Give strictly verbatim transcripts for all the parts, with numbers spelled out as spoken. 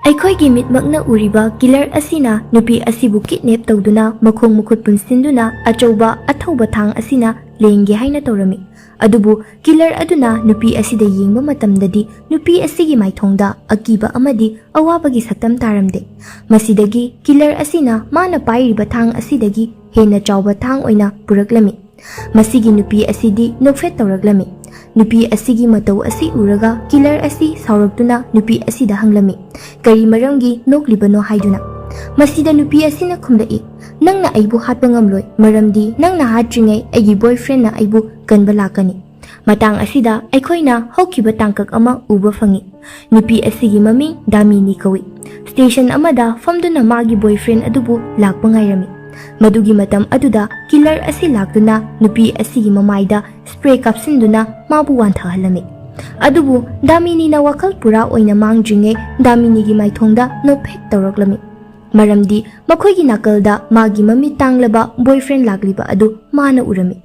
ꯑꯩꯈꯣꯏꯒꯤ ꯃꯤꯠꯃꯛꯅ ꯎꯔꯤꯕ ꯀꯤꯂꯔ ꯑꯁꯤꯅ ꯅꯨꯄꯤ ꯑꯁꯤꯕꯨ ꯀꯤꯗꯅꯦꯞ ꯇꯧꯗꯨꯅ ꯃꯈꯣꯡ ꯃꯈꯨꯠ ꯄꯨꯟꯁꯤꯟꯗꯨꯅ ꯑꯆꯧꯕ ꯑꯊꯧꯕ ꯊꯥꯡ ꯑꯁꯤꯅ ꯂꯦꯡꯒꯦ ꯍꯥꯏꯅ ꯇꯧꯔꯝꯃꯤ꯫ ꯑꯗꯨꯕꯨ ꯀꯤꯂꯔ ꯑꯗꯨꯅ ꯅꯨꯄꯤ ꯑꯁꯤꯗ ꯌꯦꯡꯕ ꯃꯇꯝꯗꯗꯤ ꯅꯨꯄꯤ ꯑꯁꯤꯒꯤ ꯃꯥꯏꯊꯣꯡꯗ ꯑꯀꯤꯕ ꯑꯃꯗꯤ ꯑꯋꯥꯕꯒꯤ ꯁꯛꯇꯝ ꯇꯥꯔꯝꯗꯦ꯫ ꯃꯁꯤꯗꯒꯤ ꯀꯤꯂꯔ ꯑꯁꯤꯅ ꯃꯥꯅ ꯄꯥꯏꯔꯤꯕ ꯊꯥꯡ ꯑꯁꯤꯗꯒꯤ ꯍꯦꯟꯅ ꯆꯥꯎꯕ ꯊꯥꯡ ꯑꯣꯏꯅ ꯄꯨꯔꯛꯂꯝꯃꯤ꯫ ꯃꯁꯤꯒꯤ ꯅꯨꯄꯤ ꯑꯁꯤꯗꯤ ꯅꯣꯛꯐꯦꯠ ꯇꯧꯔꯛꯂꯝꯃꯤ꯫ ꯅꯨꯄꯤ ꯑꯁꯤꯒꯤ ꯃꯇꯧ ꯑꯁꯤ ꯎꯔꯒ ꯀꯤꯂꯔ ꯑꯁꯤ ꯁꯥꯎꯔꯛꯇꯨꯅ ꯅꯨꯄꯤ ꯑꯁꯤꯗ ꯍꯪꯂꯝꯃꯤ, "ꯀꯔꯤ ꯃꯔꯝꯒꯤ ꯅꯣꯛꯂꯤꯕꯅꯣ?" ꯍꯥꯏꯗꯨꯅ꯫ ꯃꯁꯤꯗ ꯅꯨꯄꯤ ꯑꯁꯤꯅ ꯈꯨꯝꯂꯛꯏ, "ꯅꯪꯅ ꯑꯩꯕꯨ ꯍꯥꯠꯄ ꯉꯝꯂꯣꯏ, ꯃꯔꯝꯗꯤ ꯅꯪꯅ ꯍꯥꯠꯇ꯭ꯔꯤꯉꯩ ꯑꯩꯒꯤ ꯕꯣꯏꯐ꯭ꯔꯦꯟꯅ ꯑꯩꯕꯨ ꯀꯟꯕ ꯂꯥꯛꯀꯅꯤ꯫" ꯃꯇꯥꯡ ꯑꯁꯤꯗ ꯑꯩꯈꯣꯏꯅ ꯍꯧꯈꯤꯕ ꯇꯥꯡꯀꯛ ꯑꯃ ꯎꯕ ꯐꯪꯏ꯫ ꯅꯨꯄꯤ ꯑꯁꯤꯒꯤ ꯃꯃꯤꯡ ꯗꯥꯃꯤꯅꯤ ꯀꯧꯏ꯫ ꯁ꯭ꯇꯦꯁꯟ ꯑꯃꯗ ꯐꯝꯗꯨꯅ ꯃꯥꯒꯤ ꯕꯣꯏꯐ꯭ꯔꯦꯟ ꯑꯗꯨꯕꯨ ꯂꯥꯛꯄ ꯉꯥꯏꯔꯝꯃꯤ꯫ ꯃꯗꯨꯒꯤ ꯃꯇꯝ ꯑꯗꯨꯗ ꯀꯤꯂꯔ ꯑꯁꯤ ꯂꯥꯛꯇꯨꯅ ꯅꯨꯄꯤ ꯑꯁꯤꯒꯤ ꯃꯃꯥꯏꯗ ꯁ꯭ꯄ꯭ꯔꯦ ꯀꯥꯞꯁꯤꯟꯗꯨꯅ ꯃꯥꯕꯨ ꯋꯥꯟꯊꯍꯜꯂꯝꯃꯤ꯫ ꯑꯗꯨꯕꯨ ꯗꯥꯃꯤꯅꯤꯅ ꯋꯥꯈꯜ ꯄꯨꯔꯥ ꯑꯣꯏꯅ ꯃꯥꯡꯗ꯭ꯔꯤꯉꯩ ꯗꯥꯃꯤꯅꯤꯒꯤ ꯃꯥꯏꯊꯣꯡꯗ ꯅꯣꯛꯐꯦꯠ ꯇꯧꯔꯛꯂꯝꯃꯤ꯫ ꯃꯔꯝꯗꯤ ꯃꯈꯣꯏꯒꯤ ꯅꯥꯀꯜꯗ ꯃꯥꯒꯤ ꯃꯃꯤꯠ ꯇꯥꯡꯂꯕ ꯕꯣꯏꯐ꯭ꯔꯦꯟ ꯂꯥꯛꯂꯤꯕ ꯑꯗꯨ ꯃꯥꯅ ꯎꯔꯝꯃꯤ꯫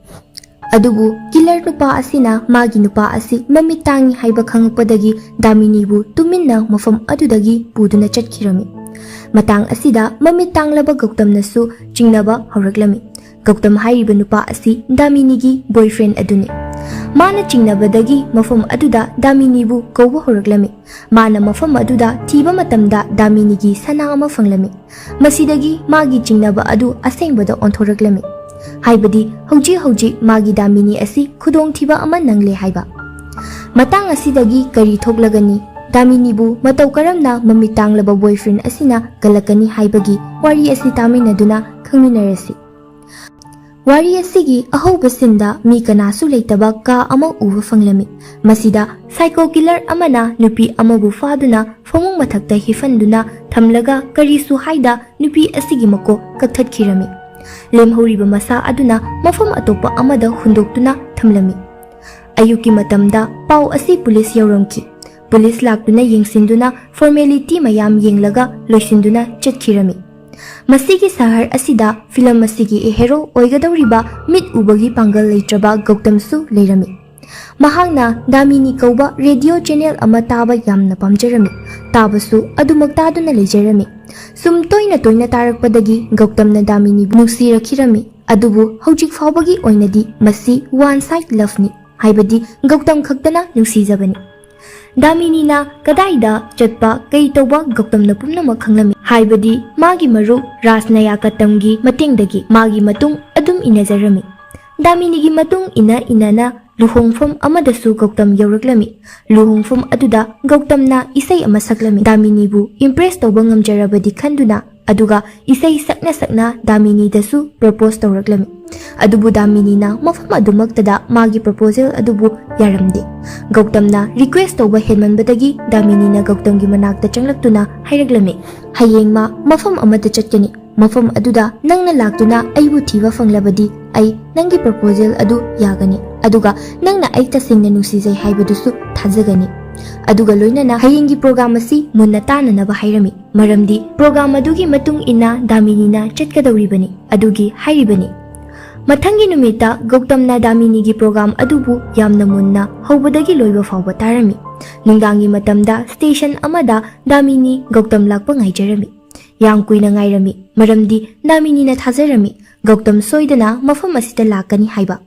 ꯑꯗꯨꯕꯨ ꯀꯤꯂꯔ ꯅꯨꯄꯥ ꯑꯁꯤꯅ ꯃꯥꯒꯤ ꯅꯨꯄꯥ ꯑꯁꯤ ꯃꯃꯤꯠ ꯇꯥꯡꯏ ꯍꯥꯏꯕ ꯈꯪꯂꯛꯄꯗꯒꯤ ꯗꯥꯃꯤꯅꯤꯕꯨ ꯇꯨꯃꯤꯟꯅ ꯃꯐꯝ ꯑꯗꯨꯗꯒꯤ ꯄꯨꯗꯨꯅ ꯆꯠꯈꯤꯔꯝꯃꯤ꯫ ꯃꯇꯥꯡ ꯑꯁꯤꯗ ꯃꯃꯤꯠ ꯇꯥꯡꯂꯕ ꯒꯧꯇꯝꯅꯁꯨ ꯆꯤꯡꯅꯕ ꯍꯧꯔꯛꯂꯝꯃꯤ꯫ ꯒꯧꯇꯝ ꯍꯥꯏꯔꯤꯕ ꯅꯨꯄꯥ ꯑꯁꯤ ꯗꯥꯃꯤꯅꯤꯒꯤ ꯕꯣꯏꯐ꯭ꯔꯦꯟ ꯑꯗꯨꯅꯤ꯫ ꯃꯥꯅ ꯆꯤꯡꯅꯕꯗꯒꯤ ꯃꯐꯝ ꯑꯗꯨꯗ ꯗꯥꯃꯤꯅꯤꯕꯨ ꯀꯧꯕ ꯍꯧꯔꯛꯂꯝꯃꯤ꯫ ꯃꯥꯅ ꯃꯐꯝ ꯑꯗꯨꯗ ꯊꯤꯕ ꯃꯇꯝꯗ ꯗꯥꯃꯤꯅꯤꯒꯤ ꯁꯅꯥ ꯑꯃ ꯐꯪꯂꯝꯃꯤ꯫ ꯃꯁꯤꯗꯒꯤ ꯃꯥꯒꯤ ꯆꯤꯡꯅꯕ ꯑꯗꯨ ꯑꯁꯦꯡꯕꯗ ꯑꯣꯟꯊꯣꯔꯛꯂꯝꯃꯤ꯫ ꯍꯥꯏꯕꯗꯤ ꯍꯧꯖꯤꯛ ꯍꯧꯖꯤꯛ ꯃꯥꯒꯤ ꯗꯥꯃꯤꯅꯤ ꯑꯁꯤ ꯈꯨꯗꯣꯡꯊꯤꯕ ꯑꯃ ꯅꯪꯂꯦ ꯍꯥꯏꯕ꯫ ꯃꯇꯥꯡ ꯑꯁꯤꯗꯒꯤ ꯀꯔꯤ ꯊꯣꯛꯂꯒꯅꯤ? ꯗꯥꯃꯤꯅꯤꯕꯨ ꯃꯇꯧ ꯀꯔꯝꯅ ꯃꯃꯤꯠ ꯇꯥꯡꯂꯕ ꯕꯣꯏꯐ꯭ꯔꯦꯟ ꯑꯁꯤꯅ ꯀꯜꯂꯛꯀꯅꯤ ꯍꯥꯏꯕꯒꯤ ꯋꯥꯔꯤ ꯑꯁꯤ ꯇꯥꯃꯤꯟꯅꯗꯨꯅ ꯈꯪꯃꯤꯟꯅꯔꯁꯤ꯫ ꯋꯥꯔꯤ ꯑꯁꯤꯒꯤ ꯑꯍꯧꯕ ꯁꯤꯟꯗ ꯃꯤ ꯀꯅꯥꯁꯨ ꯂꯩꯇꯕ ꯀꯥ ꯑꯃ ꯎꯕ ꯐꯪꯂꯝꯃꯤ꯫ ꯃꯁꯤꯗ ꯁꯥꯏꯀꯣ ꯀꯤꯂꯔ ꯑꯃꯅ ꯅꯨꯄꯤ ꯑꯃꯕꯨ ꯐꯥꯗꯨꯅ ꯐꯃꯨꯡ ꯃꯊꯛꯇ ꯍꯤꯐꯟꯗꯨꯅ ꯊꯝꯂꯒ ꯀꯔꯤꯁꯨ ꯍꯥꯏꯗ ꯅꯨꯄꯤ ꯑꯁꯤꯒꯤ ꯃꯀꯣꯛ ꯀꯛꯊꯠꯈꯤꯔꯝꯃꯤ꯫ ꯂꯦꯝꯍꯧꯔꯤꯕ ꯃꯁꯥ ꯑꯗꯨꯅ ꯃꯐꯝ ꯑꯇꯣꯞꯄ ꯑꯃꯗ ꯍꯨꯟꯗꯣꯛꯇꯨꯅ ꯊꯝꯂꯝꯃꯤ꯫ ꯑꯌꯨꯛꯀꯤ ꯃꯇꯝꯗ ꯄꯥꯎ ꯑꯁꯤ ꯄꯨꯂꯤꯁ ꯌꯧꯔꯝꯈꯤ꯫ ꯄꯨꯂꯤꯁ ꯂꯥꯛꯇꯨꯅ ꯌꯦꯡꯁꯤꯟꯗꯨꯅ ꯐꯣꯔꯃꯦꯂꯤꯇꯤ ꯃꯌꯥꯝ ꯌꯦꯡꯂꯒ ꯂꯣꯏꯁꯤꯟꯗꯨꯅ ꯆꯠꯈꯤꯔꯝꯃꯤ꯫ ꯃꯁꯤꯒꯤ ꯁꯍꯔ ꯑꯁꯤꯗ ꯐꯤꯂꯝ ꯑꯁꯤꯒꯤ ꯍꯦꯔꯣ ꯑꯣꯏꯒꯗꯧꯔꯤꯕ ꯃꯤꯠ ꯎꯕꯒꯤ ꯄꯥꯡꯒꯜ ꯂꯩꯇ꯭ꯔꯕ ꯒꯧꯇꯝꯁꯨ ꯂꯩꯔꯝꯃꯤ꯫ ꯃꯍꯥꯛꯅ ꯗꯥꯃꯤꯅꯤ ꯀꯧꯕ ꯔꯦꯗꯤꯑꯣ ꯆꯦꯅꯦꯜ ꯑꯃ ꯇꯥꯕ ꯌꯥꯝꯅ ꯄꯥꯝꯖꯔꯝꯃꯤ꯫ ꯇꯥꯕꯁꯨ ꯑꯗꯨꯃꯛ ꯇꯥꯗꯨꯅ ꯂꯩꯖꯔꯝꯃꯤ꯫ ꯁꯨꯝ ꯇꯣꯏꯅ ꯇꯣꯏꯅ ꯇꯥꯔꯛꯄꯗꯒꯤ ꯒꯧꯇꯝꯅ ꯗꯥꯃꯤꯅꯤꯕꯨ ꯅꯨꯡꯁꯤꯔꯛꯈꯤꯔꯝꯃꯤ꯫ ꯑꯗꯨꯕꯨ ꯍꯧꯖꯤꯛ ꯐꯥꯎꯕꯒꯤ ꯑꯣꯏꯅꯗꯤ ꯃꯁꯤ ꯋꯥꯟ ꯁꯥꯏꯗ ꯂꯚꯅꯤ, ꯍꯥꯏꯕꯗꯤ ꯒꯧꯇꯝ ꯈꯛꯇꯅ ꯅꯨꯡꯁꯤꯖꯕꯅꯤ꯫ ꯗꯥꯃꯤꯅꯤꯅ ꯀꯗꯥꯏꯗ ꯆꯠꯄ, ꯀꯩ ꯇꯧꯕ ꯒꯧꯇꯝꯅ ꯄꯨꯝꯅꯃꯛ ꯈꯪꯂꯝꯃꯤ꯫ ꯍꯥꯏꯕꯗꯤ ꯃꯥꯒꯤ ꯃꯔꯨꯞ ꯔꯥꯖꯅꯌꯥꯀꯇꯝꯒꯤ ꯃꯇꯦꯡꯗꯒꯤ ꯃꯥꯒꯤ ꯃꯇꯨꯡ ꯑꯗꯨꯝ ꯏꯟꯅꯖꯔꯝꯃꯤ꯫ ꯗꯥꯃꯤꯅꯤꯒꯤ ꯃꯇꯨꯡ ꯏꯟꯅ ꯏꯟꯅꯅ ꯂꯨꯍꯣꯡꯐꯝ ꯑꯃꯗꯁꯨ ꯒꯧꯇꯝ ꯌꯧꯔꯛꯂꯝꯃꯤ꯫ ꯂꯨꯍꯣꯡꯐꯝ ꯑꯗꯨꯗ ꯒꯧꯇꯝꯅ ꯏꯁꯩ ꯑꯃ ꯁꯛꯂꯝꯃꯤ꯫ ꯗꯥꯃꯤꯅꯤꯕꯨ ꯏꯝꯄ꯭ꯔꯦꯁ ꯇꯧꯕ ꯉꯝꯖꯔꯕꯗꯤ ꯈꯟꯗꯨꯅ, ꯑꯗꯨꯒ ꯏꯁꯩ ꯁꯛꯅ ꯁꯛꯅ ꯗꯥꯃꯤꯅꯤꯗꯁꯨ ꯄ꯭ꯔꯄꯣꯁ ꯇꯧꯔꯛꯂꯝꯃꯤ꯫ ꯑꯗꯨꯕꯨ ꯗꯥꯃꯤꯅꯤꯅ ꯃꯐꯝ ꯑꯗꯨꯃꯛꯇꯗ ꯃꯥꯒꯤ ꯄ꯭ꯔꯄꯣꯖꯦꯜ ꯑꯗꯨꯕꯨ ꯌꯥꯔꯝꯗꯦ꯫ ꯒꯧꯇꯝꯅ ꯔꯤꯀ꯭ꯋꯦꯁ ꯇꯧꯕ ꯍꯦꯟꯃꯟꯕꯗꯒꯤ ꯗꯥꯃꯤꯅꯤꯅ ꯒꯧꯇꯝꯒꯤ ꯃꯅꯥꯛꯇ ꯆꯪꯂꯛꯇꯨꯅ ꯍꯥꯏꯔꯛꯂꯝꯃꯤ, "ꯍꯌꯦꯡ ꯃꯥ ꯃꯐꯝ ꯑꯃꯗ ꯆꯠꯀꯅꯤ꯫ ꯃꯐꯝ ꯑꯗꯨꯗ ꯅꯪꯅ ꯂꯥꯛꯇꯨꯅ ꯑꯩꯕꯨ ꯊꯤꯕ ꯐꯪꯂꯕꯗꯤ ꯑꯩ ꯅꯪꯒꯤ ꯄ꯭ꯔꯄꯣꯖꯦꯜ ꯑꯗꯨ ꯌꯥꯒꯅꯤ꯫ ꯑꯗꯨꯒ ꯅꯪꯅ ꯑꯩ ꯇꯁꯦꯡꯅ ꯅꯨꯡꯁꯤꯖꯩ ꯍꯥꯏꯕꯗꯨꯁꯨ ꯊꯥꯖꯒꯅꯤ꯫" ꯑꯗꯨꯒ ꯂꯣꯏꯅꯅ ꯍꯌꯦꯡꯒꯤ ꯄ꯭ꯔꯣꯒ꯭ꯔꯥꯝ ꯑꯁꯤ ꯃꯨꯟꯅ ꯇꯥꯅꯅꯕ ꯍꯥꯏꯔꯝꯃꯤ꯫ ꯃꯔꯝꯗꯤ ꯄ꯭ꯔꯣꯒ꯭ꯔꯥꯝ ꯑꯗꯨꯒꯤ ꯃꯇꯨꯡ ꯏꯟꯅ ꯗꯥꯃꯤꯅꯤꯅ ꯆꯠꯀꯗꯧꯔꯤꯕꯅꯤ꯫ ꯑꯗꯨꯒꯤ ꯍꯥꯏꯔꯤꯕꯅꯤ꯫ ꯃꯊꯪꯒꯤ ꯅꯨꯃꯤꯠꯇ ꯒꯧꯇꯝꯅ ꯗꯥꯃꯤꯅꯤꯒꯤ ꯄ꯭ꯔꯣꯒ꯭ꯔꯥꯝ ꯑꯗꯨꯕꯨ ꯌꯥꯝꯅ ꯃꯨꯟꯅ ꯍꯧꯕꯗꯒꯤ ꯂꯣꯏꯕ ꯐꯥꯎꯕ ꯇꯥꯔꯝꯃꯤ꯫ ꯅꯨꯡꯗꯥꯡꯒꯤ ꯃꯇꯝꯗ ꯁ꯭ꯇꯦꯁꯟ ꯑꯃꯗ ꯗꯥꯃꯤꯅꯤ ꯒꯧꯇꯝ ꯂꯥꯛꯄ ꯉꯥꯏꯖꯔꯝꯃꯤ꯫ ꯌꯥꯝ ꯀꯨꯏꯅ ꯉꯥꯏꯔꯝꯃꯤ, ꯃꯔꯝꯗꯤ ꯗꯥꯃꯤꯅꯤꯅ ꯊꯥꯖꯔꯝꯃꯤ ꯒꯧꯇꯝ ꯁꯣꯏꯗꯅ ꯃꯐꯝ ꯑꯁꯤꯗ ꯂꯥꯛꯀꯅꯤ ꯍꯥꯏꯕ꯫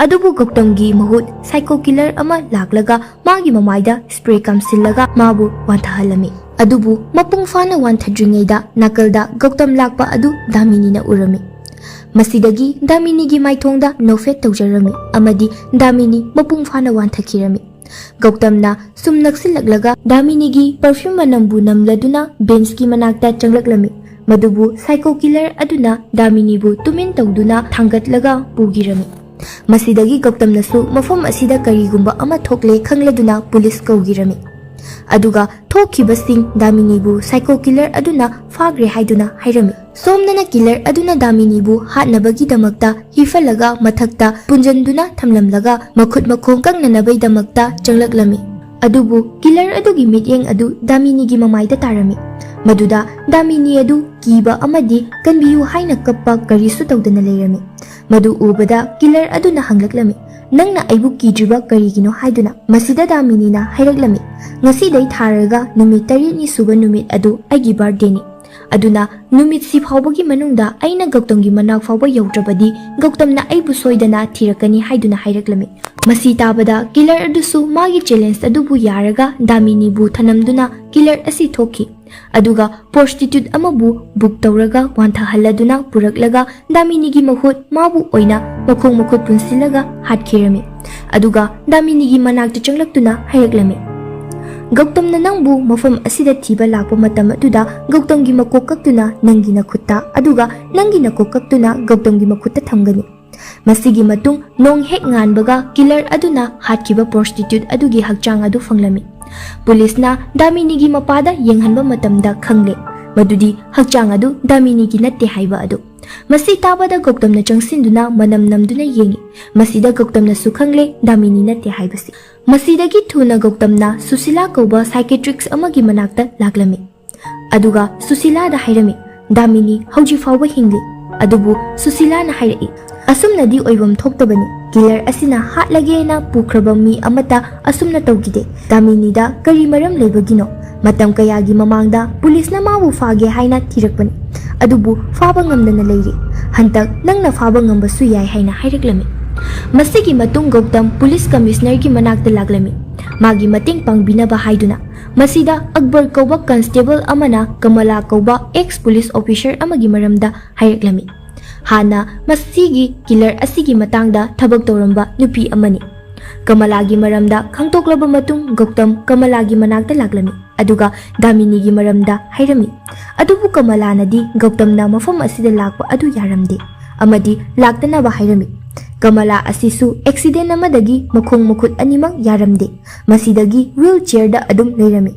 ꯑꯗꯨꯕꯨ ꯒꯧꯇꯝꯒꯤ ꯃꯍꯨꯠ ꯁꯥꯏꯀꯣ ꯀꯤꯂꯔ ꯑꯃ ꯂꯥꯛꯂꯒ ꯃꯥꯒꯤ ꯃꯃꯥꯏꯗ ꯁ꯭ꯄ꯭ꯔꯦ ꯀꯥꯝꯁꯤꯜꯂꯒ ꯃꯥꯕꯨ ꯋꯥꯟꯊꯍꯜꯂꯝꯃꯤ꯫ ꯑꯗꯨꯕꯨ ꯃꯄꯨꯡ ꯐꯥꯅ ꯋꯥꯟꯊꯗ꯭ꯔꯤꯉꯩꯗ ꯅꯥꯀꯜꯗ ꯒꯧꯇꯝ ꯂꯥꯛꯄ ꯑꯗꯨ ꯗꯥꯃꯤꯅꯤꯅ ꯎꯔꯝꯃꯤ꯫ ꯃꯁꯤꯗꯒꯤ ꯗꯥꯃꯤꯅꯤꯒꯤ ꯃꯥꯏꯊꯣꯡꯗ ꯅꯣꯛꯐꯦꯠ ꯇꯧꯖꯔꯝꯃꯤ ꯑꯃꯗꯤ ꯗꯥꯃꯤꯅꯤ ꯃꯄꯨꯡ ꯐꯥꯅ ꯋꯥꯟꯊꯈꯤꯔꯝꯃꯤ꯫ ꯒꯧꯇꯝꯅ ꯁꯨꯝ ꯅꯛꯁꯤꯜꯂꯛꯂꯒ ꯗꯥꯃꯤꯅꯤꯒꯤ ꯄꯔꯐ꯭ꯌꯨꯝ ꯃꯅꯝꯕꯨ ꯅꯝꯂꯗꯨꯅ ꯕꯦꯟꯁꯀꯤ ꯃꯅꯥꯛꯇ ꯆꯪꯂꯛꯂꯝꯃꯤ꯫ ꯃꯗꯨꯕꯨ ꯁꯥꯏꯀꯣ ꯀꯤꯂꯔ ꯑꯗꯨꯅ ꯗꯥꯃꯤꯅꯤꯕꯨ ꯇꯨꯃꯤꯟ ꯇꯧꯗꯨꯅ ꯊꯥꯡꯒꯠꯂꯒ ꯄꯨꯈꯤꯔꯝꯃꯤ꯫ ꯃꯁꯤꯗꯒꯤ ꯒꯧꯇꯝꯅꯁꯨ ꯃꯐꯝ ꯑꯁꯤꯗ ꯀꯔꯤꯒꯨꯝꯕ ꯑꯃ ꯊꯣꯛꯂꯦ ꯈꯪꯂꯗꯨꯅ ꯄꯨꯂꯤꯁ ꯀꯧꯈꯤꯔꯝꯃꯤ꯫ ꯑꯗꯨꯒ ꯊꯣꯛꯈꯤꯕꯁꯤꯡ ꯗꯥꯃꯤꯅꯤꯕꯨ ꯁꯥꯏꯀꯣ ꯀꯤꯂꯔ ꯑꯗꯨꯅ ꯐꯥꯈ꯭ꯔꯦ ꯍꯥꯏꯗꯨꯅ ꯍꯥꯏꯔꯝꯃꯤ꯫ ꯁꯣꯝꯗꯅ ꯀꯤꯂꯔ ꯑꯗꯨꯅ ꯗꯥꯃꯤꯅꯤꯕꯨ ꯍꯥꯠꯅꯕꯒꯤꯗꯃꯛꯇ ꯍꯤꯐꯜꯂꯒ ꯃꯊꯛꯇ ꯄꯨꯟꯖꯟꯗꯨꯅ ꯊꯝꯂꯝꯂꯒ ꯃꯈꯨꯠ ꯃꯈꯣꯡ ꯀꯛꯅꯅꯕꯒꯤꯗꯃꯛꯇ ꯆꯪꯂꯛꯂꯝꯃꯤ꯫ ꯑꯗꯨꯕꯨ ꯀꯤꯂꯔ ꯑꯗꯨꯒꯤ ꯃꯤꯠꯌꯦꯡ ꯑꯗꯨ ꯗꯥꯃꯤꯅꯤꯒꯤ ꯃꯃꯥꯏꯗ ꯇꯥꯔꯝꯃꯤ꯫ ꯃꯗꯨꯗ ꯗꯥꯃꯤꯅꯤ ꯑꯗꯨ ꯀꯤꯕ ꯑꯃꯗꯤ "ꯀꯟꯕꯤꯌꯨ" ꯍꯥꯏꯅ ꯀꯞꯄ ꯀꯔꯤꯁꯨ ꯇꯧꯗꯅ ꯂꯩꯔꯝꯃꯤ꯫ ꯃꯗꯨ ꯎꯕꯗ ꯀꯤꯂꯔ ꯑꯗꯨꯅ ꯍꯪꯂꯛꯂꯝꯃꯤ, "ꯅꯪꯅ ꯑꯩꯕꯨ ꯀꯤꯗ꯭ꯔꯤꯕ ꯀꯔꯤꯒꯤꯅꯣ?" ꯍꯥꯏꯗꯨꯅ꯫ ꯃꯁꯤꯗ ꯗꯥꯃꯤꯅꯤꯅ ꯍꯥꯏꯔꯛꯂꯝꯃꯤ, "ꯉꯁꯤꯗꯩ ꯊꯥꯔꯒ ꯅꯨꯃꯤꯠ ꯇꯔꯦꯠꯅꯤ ꯁꯨꯕ ꯅꯨꯃꯤꯠ ꯑꯗꯨ ꯑꯩꯒꯤ ꯕꯥꯔꯊꯗꯦꯅꯤ꯫ ꯑꯗꯨꯅ ꯅꯨꯃꯤꯠꯁꯤ ꯐꯥꯎꯕꯒꯤ ꯃꯅꯨꯡꯗ ꯑꯩꯅ ꯒꯧꯇꯝꯒꯤ ꯃꯅꯥꯛ ꯐꯥꯎꯕ ꯌꯧꯗ꯭ꯔꯕꯗꯤ ꯒꯧꯇꯝꯅ ꯑꯩꯕꯨ ꯁꯣꯏꯗꯅ ꯊꯤꯔꯛꯀꯅꯤ" ꯍꯥꯏꯗꯨꯅ ꯍꯥꯏꯔꯛꯂꯝꯃꯤ꯫ ꯃꯁꯤ ꯇꯥꯕꯗ ꯀꯤꯂꯔ ꯑꯗꯨꯁꯨ ꯃꯥꯒꯤ ꯆꯦꯂꯦꯟꯖ ꯑꯗꯨꯕꯨ ꯌꯥꯔꯒ ꯗꯥꯃꯤꯅꯤꯕꯨ ꯊꯅꯝꯗꯨꯅ ꯀꯤꯂꯔ ꯑꯁꯤ ꯊꯣꯛꯈꯤ꯫ ꯑꯗꯨꯒ ꯄ꯭ꯔꯣꯁꯇꯤꯇ꯭ꯌꯨꯠ ꯑꯃꯕꯨ ꯕꯨꯛ ꯇꯧꯔꯒ ꯋꯥꯟꯊꯍꯜꯂꯗꯨꯅ ꯄꯨꯔꯛꯂꯒ ꯗꯥꯃꯤꯅꯤꯒꯤ ꯃꯈꯨꯠ ꯃꯥꯕꯨ ꯑꯣꯏꯅ ꯃꯈꯣꯡ ꯃꯈꯨꯠ ꯄꯨꯟꯁꯤꯜꯂꯒ ꯍꯥꯠꯈꯤꯔꯝꯃꯤ꯫ ꯑꯗꯨꯒ ꯗꯥꯃꯤꯅꯤꯒꯤ ꯃꯅꯥꯛꯇ ꯆꯪꯂꯛꯇꯨꯅ ꯍꯥꯏꯔꯛꯂꯝꯃꯤ, "ꯒꯧꯇꯝꯅ ꯅꯪꯕꯨ ꯃꯐꯝ ꯑꯁꯤꯗ ꯊꯤꯕ ꯂꯥꯛꯄ ꯃꯇꯝ ꯑꯗꯨꯗ ꯒꯧꯇꯝꯒꯤ ꯃꯀꯣꯛ ꯀꯛꯇꯨꯅ ꯅꯪꯒꯤ ꯅꯈꯨꯠꯇ ꯑꯗꯨꯒ ꯅꯪꯒꯤ ꯅꯀꯣꯛ ꯀꯛꯇꯨꯅ ꯒꯧꯇꯝꯒꯤ ꯃꯈꯨꯠꯇ ꯊꯝꯒꯅꯤ꯫" ꯃꯁꯤꯒꯤ ꯃꯇꯨꯡ ꯅꯣꯡ ꯍꯦꯛ ꯉꯥꯟꯕꯒ ꯀꯤꯂꯔ ꯑꯗꯨꯅ ꯍꯥꯠꯈꯤꯕ ꯄ꯭ꯔꯣꯁꯇꯤꯇ꯭ꯌꯨꯠ ꯑꯗꯨꯒꯤ ꯍꯛꯆꯥꯡ ꯑꯗꯨ ꯐꯪꯂꯝꯃꯤ꯫ ꯄꯨꯂꯤꯁꯅ ꯗꯥꯃꯤꯅꯤꯒꯤ ꯃꯄꯥꯗ ꯌꯦꯡꯍꯟꯕ ꯃꯇꯝꯗ ꯈꯪꯂꯦ ꯃꯗꯨꯗꯤ ꯍꯛꯆꯥꯡ ꯑꯗꯨ ꯗꯥꯃꯤꯅꯤꯒꯤ ꯅꯠꯇꯦ ꯍꯥꯏꯕ ꯑꯗꯨ꯫ ꯃꯁꯤ ꯇꯥꯕꯗ ꯒꯧꯇꯝꯅ ꯆꯪꯁꯤꯟꯗꯨꯅ ꯃꯅꯝ ꯅꯝꯗꯨꯅ ꯌꯦꯡꯉꯤ꯫ ꯃꯁꯤꯗ ꯒꯧꯇꯝꯅꯁꯨ ꯈꯪꯂꯦ ꯗꯥꯃꯤꯅꯤ ꯅꯠꯇꯦ ꯍꯥꯏꯕꯁꯤ꯫ ꯃꯁꯤꯗꯒꯤ ꯊꯨꯅ ꯒꯧꯇꯝꯅ ꯁꯨꯁꯤꯂꯥ ꯀꯧꯕ ꯁꯥꯏꯀꯦꯇ꯭ꯔꯤꯛꯁ ꯑꯃꯒꯤ ꯃꯅꯥꯛꯇ ꯂꯥꯛꯂꯝꯃꯤ꯫ ꯑꯗꯨꯒ ꯁꯨꯁꯤꯂꯥꯗ ꯍꯥꯏꯔꯝꯃꯤ, "ꯗꯥꯃꯤꯅꯤ ꯍꯧꯖꯤꯛ ꯐꯥꯎꯕ ꯍꯤꯡꯂꯤ꯫" ꯑꯗꯨꯕꯨ ꯁꯨꯁꯤꯂꯥꯅ ꯍꯥꯏꯔꯛꯏ, "ꯑꯁꯨꯝꯅꯗꯤ ꯑꯣꯏꯐꯝ ꯊꯣꯛꯇꯕꯅꯤ꯫ ꯀꯤꯂꯔ ꯑꯁꯤꯅ ꯍꯥꯠꯂꯒꯦꯅ ꯄꯨꯈ꯭ꯔꯕ ꯃꯤ ꯑꯃꯠꯇ ꯑꯁꯨꯝꯅ ꯇꯧꯈꯤꯗꯦ꯫ ꯗꯥꯃꯤꯅꯤꯗ ꯀꯔꯤ ꯃꯔꯝ ꯂꯩꯕꯒꯤꯅꯣ? ꯃꯇꯝ ꯀꯌꯥꯒꯤ ꯃꯃꯥꯡꯗ ꯄꯨꯂꯤꯁꯅ ꯃꯥꯕꯨ ꯐꯥꯒꯦ ꯍꯥꯏꯅ ꯊꯤꯔꯛꯄꯅꯤ, ꯑꯗꯨꯕꯨ ꯐꯥꯕ ꯉꯝꯗꯅ ꯂꯩꯔꯤ꯫ ꯍꯟꯇꯛ ꯅꯪꯅ ꯐꯥꯕ ꯉꯝꯕꯁꯨ ꯌꯥꯏ" ꯍꯥꯏꯅ ꯍꯥꯏꯔꯛꯂꯝꯃꯤ꯫ ꯃꯁꯤꯒꯤ ꯃꯇꯨꯡ ꯒꯧꯇꯝ ꯄꯨꯂꯤꯁ ꯀꯃꯤꯁꯅꯔꯒꯤ ꯃꯅꯥꯛꯇ ꯂꯥꯛꯂꯝꯃꯤ, ꯃꯥꯒꯤ ꯃꯇꯦꯡ ꯄꯥꯡꯕꯤꯅꯕ ꯍꯥꯏꯗꯨꯅ꯫ ꯃꯁꯤꯗ ꯑꯛꯕꯔ ꯀꯧꯕ ꯀꯟꯁꯇꯦꯕꯜ ꯑꯃꯅ ꯀꯃꯂꯥ ꯀꯧꯕ ꯑꯦꯛꯁ ꯄꯨꯂꯤꯁ ꯑꯣꯐꯤꯁꯔ ꯑꯃꯒꯤ ꯃꯔꯝꯗ ꯍꯥꯏꯔꯛꯂꯝꯃꯤ꯫ ꯍꯥꯟꯅ ꯃꯁꯤꯒꯤ ꯀꯤꯂꯔ ꯑꯁꯤꯒꯤ ꯃꯇꯥꯡꯗ ꯊꯕꯛ ꯇꯧꯔꯝꯕ ꯅꯨꯄꯤ ꯑꯃꯅꯤ꯫ ꯀꯃꯂꯥꯒꯤ ꯃꯔꯝꯗ ꯈꯪꯗꯣꯛꯂꯕ ꯃꯇꯨꯡ ꯒꯧꯇꯝ ꯀꯃꯂꯥꯒꯤ ꯃꯅꯥꯛꯇ ꯂꯥꯛꯂꯝꯃꯤ, ꯑꯗꯨꯒ ꯗꯥꯃꯤꯅꯤꯒꯤ ꯃꯔꯝꯗ ꯍꯥꯏꯔꯝꯃꯤ꯫ ꯑꯗꯨꯕꯨ ꯀꯃꯂꯥꯅꯗꯤ ꯒꯧꯇꯝꯅ ꯃꯐꯝ ꯑꯁꯤꯗ ꯂꯥꯛꯄ ꯑꯗꯨ ꯌꯥꯔꯝꯗꯦ ꯑꯃꯗꯤ ꯂꯥꯛꯇꯅꯕ ꯍꯥꯏꯔꯝꯃꯤ꯫ ꯀꯃꯂꯥ ꯑꯁꯤꯁꯨ ꯑꯦꯛꯁꯤꯗꯦꯟ ꯑꯃꯗꯒꯤ ꯃꯈꯣꯡ ꯃꯈꯨꯠ ꯑꯅꯤꯃꯛ ꯌꯥꯔꯝꯗꯦ꯫ ꯃꯁꯤꯗꯒꯤ ꯋꯤꯜ ꯆꯤꯌꯔꯗ ꯑꯗꯨꯝ ꯂꯩꯔꯝꯃꯤ꯫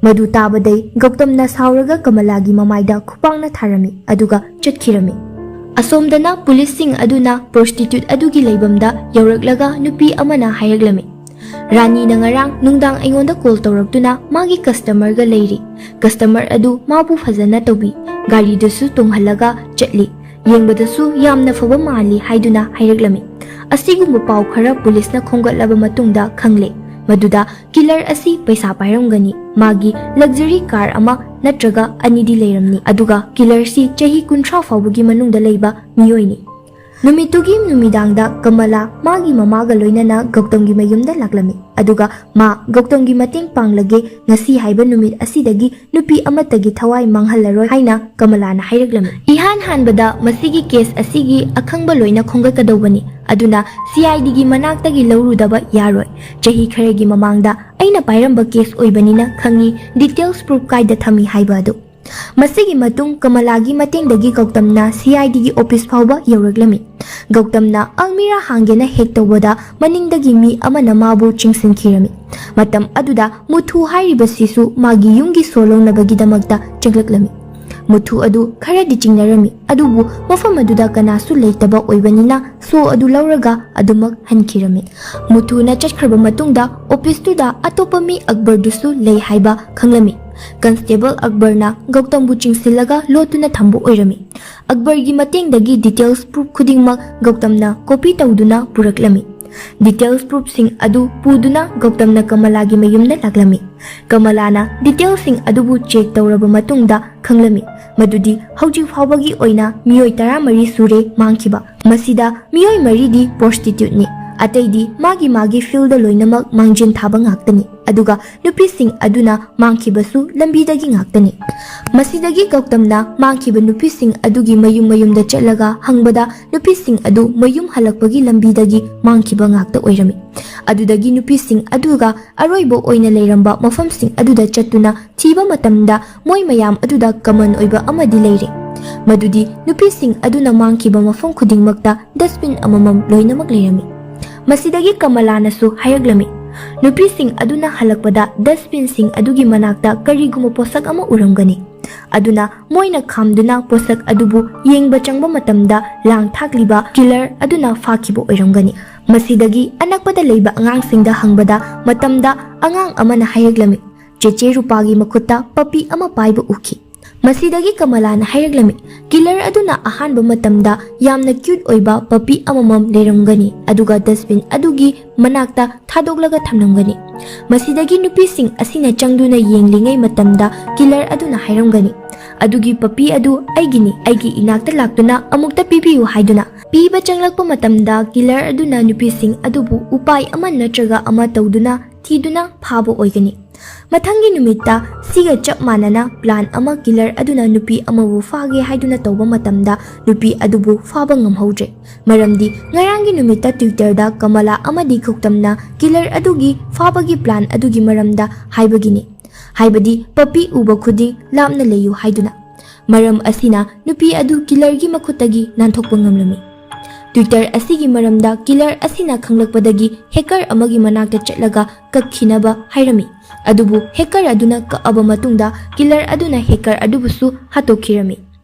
ꯃꯗꯨ ꯇꯥꯕꯗꯩ ꯒꯧꯇꯝꯅ ꯁꯥꯎꯔꯒ ꯀꯃꯂꯥꯒꯤ ꯃꯃꯥꯏꯗ ꯈꯨꯄꯥꯛꯅ ꯊꯥꯔꯝꯃꯤ, ꯑꯗꯨꯒ ꯆꯠꯈꯤꯔꯝꯃꯤ꯫ ꯑꯁꯣꯝꯗꯅ ꯄꯨꯂꯤꯁꯁꯤꯡ ꯑꯗꯨꯅ ꯄ꯭ꯔꯣꯁꯇꯤꯇ꯭ꯌꯨꯠ ꯑꯗꯨꯒꯤ ꯂꯩꯐꯝꯗ ꯌꯧꯔꯛꯂꯒ ꯅꯨꯄꯤ ꯑꯃꯅ ꯍꯥꯏꯔꯛꯂꯝꯃꯤ, "ꯔꯥꯅꯤꯅ ꯉꯔꯥꯡ ꯅꯨꯡꯗꯥꯡ ꯑꯩꯉꯣꯟꯗ ꯀꯣꯜ ꯇꯧꯔꯛꯇꯨꯅ ꯃꯥꯒꯤ ꯀꯁꯇꯃꯔꯒ ꯂꯩꯔꯤ꯫ ꯀꯁꯇꯃꯔ ꯑꯗꯨ ꯃꯥꯕꯨ ꯐꯖꯅ ꯇꯧꯕꯤ, ꯒꯥꯔꯤꯗꯨꯁꯨ ꯇꯣꯡꯍꯜꯂꯒ ꯆꯠꯂꯤ, ꯌꯦꯡꯕꯗꯁꯨ ꯌꯥꯝꯅ ꯐꯕ ꯃꯥꯜꯂꯤ" ꯍꯥꯏꯗꯨꯅ ꯍꯥꯏꯔꯛꯂꯝꯃꯤ꯫ ꯑꯁꯤꯒꯨꯝꯕ ꯄꯥꯎ ꯈꯔ ꯄꯨꯂꯤꯁꯅ ꯈꯣꯝꯒꯠꯂꯕ ꯃꯇꯨꯡꯗ ꯈꯪꯂꯦ ꯃꯗꯨꯗ ꯀꯤꯂꯔ ꯑꯁꯤ ꯄꯩꯁꯥ ꯄꯥꯏꯔꯝꯒꯅꯤ, ꯃꯥꯒꯤ ꯂꯛꯖꯔꯤ ꯀꯥꯔ ꯑꯃ ꯅꯠꯇ꯭ꯔꯒ ꯑꯅꯤꯗꯤ ꯂꯩꯔꯝꯅꯤ, ꯑꯗꯨꯒ ꯀꯤꯂꯔꯁꯤ ꯆꯍꯤ ꯀꯨꯟꯊ꯭ꯔꯥ ꯐꯥꯎꯕꯒꯤ ꯃꯅꯨꯡꯗ ꯂꯩꯕ ꯃꯤꯑꯣꯏꯅꯤ꯫ ꯅꯨꯃꯤꯠꯇꯨꯒꯤ ꯅꯨꯃꯤꯗꯥꯡꯗ ꯀꯃꯂꯥ ꯃꯥꯒꯤ ꯃꯃꯥꯒ ꯂꯣꯏꯅꯅ ꯒꯧꯇꯝꯒꯤ ꯃꯌꯨꯝꯗ ꯂꯥꯛꯂꯝꯃꯤ, ꯑꯗꯨꯒ ꯃꯥ ꯒꯧꯇꯝꯒꯤ ꯃꯇꯦꯡ ꯄꯥꯡꯂꯒꯦ, ꯉꯁꯤ ꯍꯥꯏꯕ ꯅꯨꯃꯤꯠ ꯑꯁꯤꯗꯒꯤ ꯅꯨꯄꯤ ꯑꯃꯠꯇꯒꯤ ꯊꯋꯥꯏ ꯃꯥꯡꯍꯜꯂꯔꯣꯏ ꯍꯥꯏꯅ ꯀꯃꯂꯥꯅ ꯍꯥꯏꯔꯛꯂꯝꯃꯤ꯫ ꯏꯍꯥꯟ ꯍꯥꯟꯕꯗ ꯃꯁꯤꯒꯤ ꯀꯦꯁ ꯑꯁꯤꯒꯤ ꯑꯈꯪꯕ ꯂꯣꯏꯅ ꯈꯣꯝꯒꯠꯀꯗꯧꯕꯅꯤ, ꯑꯗꯨꯅ ꯁꯤ ꯑꯥꯏ ꯗꯤꯒꯤ ꯃꯅꯥꯛꯇꯒꯤ ꯂꯧꯔꯨꯗꯕ ꯌꯥꯔꯣꯏ꯫ ꯆꯍꯤ ꯈꯔꯒꯤ ꯃꯃꯥꯡꯗ ꯑꯩꯅ ꯄꯥꯏꯔꯝꯕ ꯀꯦꯁ ꯑꯣꯏꯕꯅꯤꯅ ꯈꯪꯉꯤ ꯗꯤꯇꯦꯜꯁ ꯄ꯭ꯔꯨꯐ ꯀꯥꯏꯗ ꯊꯝꯃꯤ ꯍꯥꯏꯕ ꯑꯗꯨ꯫ ꯃꯁꯤꯒꯤ ꯃꯇꯨꯡ ꯀꯃꯂꯥꯒꯤ ꯃꯇꯦꯡꯗꯒꯤ ꯒꯧꯇꯝꯅ ꯁꯤ ꯑꯥꯏ ꯗꯤꯒꯤ ꯑꯣꯐꯤꯁ ꯐꯥꯎꯕ ꯌꯧꯔꯛꯂꯝꯃꯤ꯫ ꯒꯧꯇꯝꯅ ꯑꯜꯃꯤꯔꯥ ꯍꯥꯡꯒꯦꯅ ꯍꯦꯛ ꯇꯧꯕꯗ ꯃꯅꯤꯡꯗꯒꯤ ꯃꯤ ꯑꯃꯅ ꯃꯥꯕꯨ ꯆꯤꯡꯁꯤꯟꯈꯤꯔꯝꯃꯤ꯫ ꯃꯇꯝ ꯑꯗꯨꯗ ꯃꯨꯊꯨ ꯍꯥꯏꯔꯤꯕꯁꯤꯁꯨ ꯃꯥꯒꯤ ꯌꯨꯝꯒꯤ ꯁꯣ ꯂꯧꯅꯕꯒꯤꯗꯃꯛꯇ ꯆꯪꯂꯛꯂꯝꯃꯤ꯫ ꯃꯨꯊꯨ ꯑꯗꯨ ꯈꯔꯗꯤ ꯆꯤꯡꯅꯔꯝꯃꯤ, ꯑꯗꯨꯕꯨ ꯃꯐꯝ ꯑꯗꯨꯗ ꯀꯅꯥꯁꯨ ꯂꯩꯇꯕ ꯑꯣꯏꯕꯅꯤꯅ ꯁꯣ ꯑꯗꯨ ꯂꯧꯔꯒ ꯑꯗꯨꯃꯛ ꯍꯟꯈꯤꯔꯝꯃꯤ꯫ ꯃꯨꯊꯨꯅ ꯆꯠꯈ꯭ꯔꯕ ꯃꯇꯨꯡꯗ ꯑꯣꯐꯤꯁꯇꯨꯗ ꯑꯇꯣꯞꯄ ꯃꯤ ꯑꯛꯕꯔꯗꯨꯁꯨ ꯂꯩ ꯍꯥꯏꯕ ꯈꯪꯂꯝꯃꯤ꯫ ꯀꯟꯁꯇꯦꯕꯜ ꯑꯛꯕꯔꯅ ꯒꯧꯇꯝꯕꯨ ꯆꯤꯡꯁꯤꯜꯂꯒ ꯂꯣꯠꯇꯨꯅ ꯊꯝꯕ ꯑꯣꯏꯔꯝꯃꯤ꯫ ꯑꯛꯕꯔꯒꯤ ꯃꯇꯦꯡꯗꯒꯤ ꯗꯤꯇꯦꯜꯁ ꯄ꯭ꯔꯨꯐ ꯈꯨꯗꯤꯡꯃꯛ ꯒꯧꯇꯝꯅ ꯀꯣꯄꯤ ꯇꯧꯗꯨꯅ ꯄꯨꯔꯛꯂꯝꯃꯤ꯫ ꯗꯤꯇꯦꯜꯁ ꯄ꯭ꯔꯨꯐꯁꯤꯡ ꯑꯗꯨ ꯄꯨꯗꯨꯅ ꯒꯧꯇꯝꯅ ꯀꯃꯂꯥꯒꯤ ꯃꯌꯨꯝꯗ ꯂꯥꯛꯂꯝꯃꯤ꯫ ꯀꯃꯂꯥꯅ ꯗꯤꯇꯦꯜꯁꯤꯡ ꯑꯗꯨꯕꯨ ꯆꯦꯛ ꯇꯧꯔꯕ ꯃꯇꯨꯡꯗ ꯈꯪꯂꯝꯃꯤ ꯃꯗꯨꯗꯤ ꯍꯧꯖꯤꯛ ꯐꯥꯎꯕꯒꯤ ꯑꯣꯏꯅ ꯃꯤꯑꯣꯏ ꯇꯔꯥꯃꯔꯤ ꯁꯨꯔꯦ ꯃꯥꯡꯈꯤꯕ꯫ ꯃꯁꯤꯗ ꯃꯤꯑꯣꯏ ꯃꯔꯤꯗꯤ ꯄ꯭ꯔꯣꯁꯇꯤꯇ꯭ꯌꯨꯠꯅꯤ, ꯑꯇꯩꯗꯤ ꯃꯥꯒꯤ ꯃꯥꯒꯤ ꯐꯤꯜꯗ ꯂꯣꯏꯅꯃꯛ ꯃꯥꯡꯖꯤꯟ ꯊꯥꯕ ꯉꯥꯛꯇꯅꯤ, ꯑꯗꯨꯒ ꯅꯨꯄꯤꯁꯤꯡ ꯑꯗꯨꯅ ꯃꯥꯡꯈꯤꯕꯁꯨ ꯂꯝꯕꯤꯗꯒꯤ ꯉꯥꯛꯇꯅꯤ꯫ ꯃꯁꯤꯗꯒꯤ ꯒꯧꯇꯝꯅ ꯃꯥꯡꯈꯤꯕ ꯅꯨꯄꯤꯁꯤꯡ ꯑꯗꯨꯒꯤ ꯃꯌꯨꯝ ꯃꯌꯨꯝꯗ ꯆꯠꯂꯒ ꯍꯪꯕꯗ ꯅꯨꯄꯤꯁꯤꯡ ꯑꯗꯨ ꯃꯌꯨꯝ ꯍꯜꯂꯛꯄꯒꯤ ꯂꯝꯕꯤꯗꯒꯤ ꯃꯥꯡꯈꯤꯕ ꯉꯥꯛꯇ ꯑꯣꯏꯔꯝꯃꯤ꯫ ꯑꯗꯨꯗꯒꯤ ꯅꯨꯄꯤꯁꯤꯡ ꯑꯗꯨꯒ ꯑꯔꯣꯏꯕ ꯑꯣꯏꯅ ꯂꯩꯔꯝꯕ ꯃꯐꯝꯁꯤꯡ ꯑꯗꯨꯗ ꯆꯠꯇꯨꯅ ꯊꯤꯕ ꯃꯇꯝꯗ ꯃꯣꯏ ꯃꯌꯥꯝ ꯑꯗꯨꯗ ꯀꯃꯟ ꯑꯣꯏꯕ ꯑꯃꯗꯤ ꯂꯩꯔꯦ, ꯃꯗꯨꯗꯤ ꯅꯨꯄꯤꯁꯤꯡ ꯑꯗꯨꯅ ꯃꯥꯡꯈꯤꯕ ꯃꯐꯝ ꯈꯨꯗꯤꯡꯃꯛꯇ ꯗꯁꯕꯤꯟ ꯑꯃꯃꯝ ꯂꯣꯏꯅꯃꯛ ꯂꯩꯔꯝꯃꯤ꯫ ꯃꯁꯤꯗꯒꯤ ꯀꯃꯂꯥꯅꯁꯨ ꯍꯥꯏꯔꯛꯂꯝꯃꯤ, ꯅꯨꯄꯤꯁꯤꯡ ꯑꯗꯨꯅ ꯍꯜꯂꯛꯄꯗ ꯗꯁꯕꯤꯟꯁꯤꯡ ꯑꯗꯨꯒꯤ ꯃꯅꯥꯛꯇ ꯀꯔꯤꯒꯨꯝꯕ ꯄꯣꯠꯁꯛ ꯑꯃ ꯎꯔꯝꯒꯅꯤ, ꯑꯗꯨꯅ ꯃꯣꯏꯅ ꯈꯥꯝꯗꯨꯅ ꯄꯣꯠꯁꯛ ꯑꯗꯨꯕꯨ ꯌꯦꯡꯕ ꯆꯪꯕ ꯃꯇꯝꯗ ꯂꯥꯡ ꯊꯥꯛꯂꯤꯕ ꯀꯤꯂꯔ ꯑꯗꯨꯅ ꯐꯥꯈꯤꯕ ꯑꯣꯏꯔꯝꯒꯅꯤ꯫ ꯃꯁꯤꯗꯒꯤ ꯑꯅꯛꯄꯗ ꯂꯩꯕ ꯑꯉꯥꯡꯁꯤꯡꯗ ꯍꯪꯕꯗ ꯃꯇꯝꯗ ꯑꯉꯥꯡ ꯑꯃꯅ ꯍꯥꯏꯔꯛꯂꯝꯃꯤ, ꯆꯦꯆꯦ ꯔꯨꯄꯥꯒꯤ ꯃꯈꯨꯠꯇ ꯄꯄꯤ ꯑꯃ ꯄꯥꯏꯕ ꯎꯈꯤ꯫ ꯃꯁꯤꯗꯒꯤ ꯀꯃꯂꯥꯅ ꯍꯥꯏꯔꯛꯂꯝꯃꯤ, ꯀꯤꯂꯔ ꯑꯗꯨꯅ ꯑꯍꯥꯟꯕ ꯃꯇꯝꯗ ꯌꯥꯝꯅ ꯀ꯭ꯌꯨꯠ ꯑꯣꯏꯕ ꯄꯄꯤ ꯑꯃꯃꯝ ꯂꯩꯔꯝꯒꯅꯤ, ꯑꯗꯨꯒ ꯗꯁꯕꯤꯟ ꯑꯗꯨꯒꯤ ꯃꯅꯥꯛꯇ ꯊꯥꯗꯣꯛꯂꯒ ꯊꯝꯂꯝꯒꯅꯤ꯫ ꯃꯁꯤꯗꯒꯤ ꯅꯨꯄꯤꯁꯤꯡ ꯑꯁꯤꯅ ꯆꯪꯗꯨꯅ ꯌꯦꯡꯂꯤꯉꯩ ꯃꯇꯝꯗ ꯀꯤꯂꯔ ꯑꯗꯨꯅ ꯍꯥꯏꯔꯝꯒꯅꯤ, "ꯑꯗꯨꯒꯤ ꯄꯄꯤ ꯑꯗꯨ ꯑꯩꯒꯤꯅꯤ, ꯑꯩꯒꯤ ꯏꯅꯥꯛꯇ ꯂꯥꯛꯇꯨꯅ ꯑꯃꯨꯛꯇ ꯄꯤꯕꯤꯌꯨ" ꯍꯥꯏꯗꯨꯅ꯫ ꯄꯤꯕ ꯆꯪꯂꯛꯄ ꯃꯇꯝꯗ ꯀꯤꯂꯔ ꯑꯗꯨꯅ ꯅꯨꯄꯤꯁꯤꯡ ꯑꯗꯨꯕꯨ ꯎꯄꯥꯏ ꯑꯃ ꯅꯠꯇ꯭ꯔꯒ ꯑꯃ ꯇꯧꯗꯨꯅ ꯊꯤꯗꯨꯅ ꯐꯥꯕ ꯑꯣꯏꯒꯅꯤ꯫ ꯃꯊꯪꯒꯤ ꯅꯨꯃꯤꯠꯇ ꯁꯤꯒ ꯆꯞ ꯃꯥꯟꯅꯅ ꯄ꯭ꯂꯥꯟ ꯑꯃ ꯀꯤꯂꯔ ꯑꯗꯨꯅ ꯅꯨꯄꯤ ꯑꯃꯕꯨ ꯐꯥꯒꯦ ꯍꯥꯏꯗꯨꯅ ꯇꯧꯕ ꯃꯇꯝꯗ ꯅꯨꯄꯤ ꯑꯗꯨꯕꯨ ꯐꯥꯕ ꯉꯝꯍꯧꯗ꯭ꯔꯦ꯫ ꯃꯔꯝꯗꯤ ꯉꯔꯥꯡꯒꯤ ꯅꯨꯃꯤꯠꯇ Twitter-ꯗ ꯀꯃꯂꯥ ꯑꯃꯗꯤ ꯒꯧꯇꯝꯅ ꯀꯤꯂꯔ ꯑꯗꯨꯒꯤ ꯐꯥꯕꯒꯤ ꯄ꯭ꯂꯥꯟ ꯑꯗꯨꯒꯤ ꯃꯔꯝꯗ ꯍꯥꯏꯕꯒꯤꯅꯤ꯫ ꯍꯥꯏꯕꯗꯤ ꯄꯄꯤ ꯎꯕ ꯈꯨꯗꯤꯡ ꯂꯥꯞꯅ ꯂꯩꯌꯨ ꯍꯥꯏꯗꯨꯅ꯫ ꯃꯔꯝ ꯑꯁꯤꯅ ꯅꯨꯄꯤ ꯑꯗꯨ ꯀꯤꯂꯔꯒꯤ ꯃꯈꯨꯠꯇꯒꯤ ꯅꯥꯟꯊꯣꯛꯄ ꯉꯝꯂꯝꯃꯤ꯫ Twitter ꯑꯁꯤꯒꯤ ꯃꯔꯝꯗ ꯀꯤꯂꯔ ꯑꯁꯤꯅ ꯈꯪꯂꯛꯄꯗꯒꯤ ꯍꯦꯀꯔ ꯑꯃꯒꯤ ꯃꯅꯥꯛꯇ ꯆꯠꯂꯒ ꯀꯛꯈꯤꯅꯕ ꯍꯥꯏꯔꯝꯃꯤ꯫ ꯑꯗꯨꯕꯨ ꯍꯦꯀꯔ ꯑꯗꯨꯅ ꯀꯛꯑꯕ ꯃꯇꯨꯡꯗ ꯀꯤꯂꯔ ꯑꯗꯨꯅ ꯍꯦꯀꯔ ꯑꯗꯨꯕꯨꯁꯨ ꯍꯥꯠꯇꯣꯛꯈꯤꯔꯝꯃꯤ꯫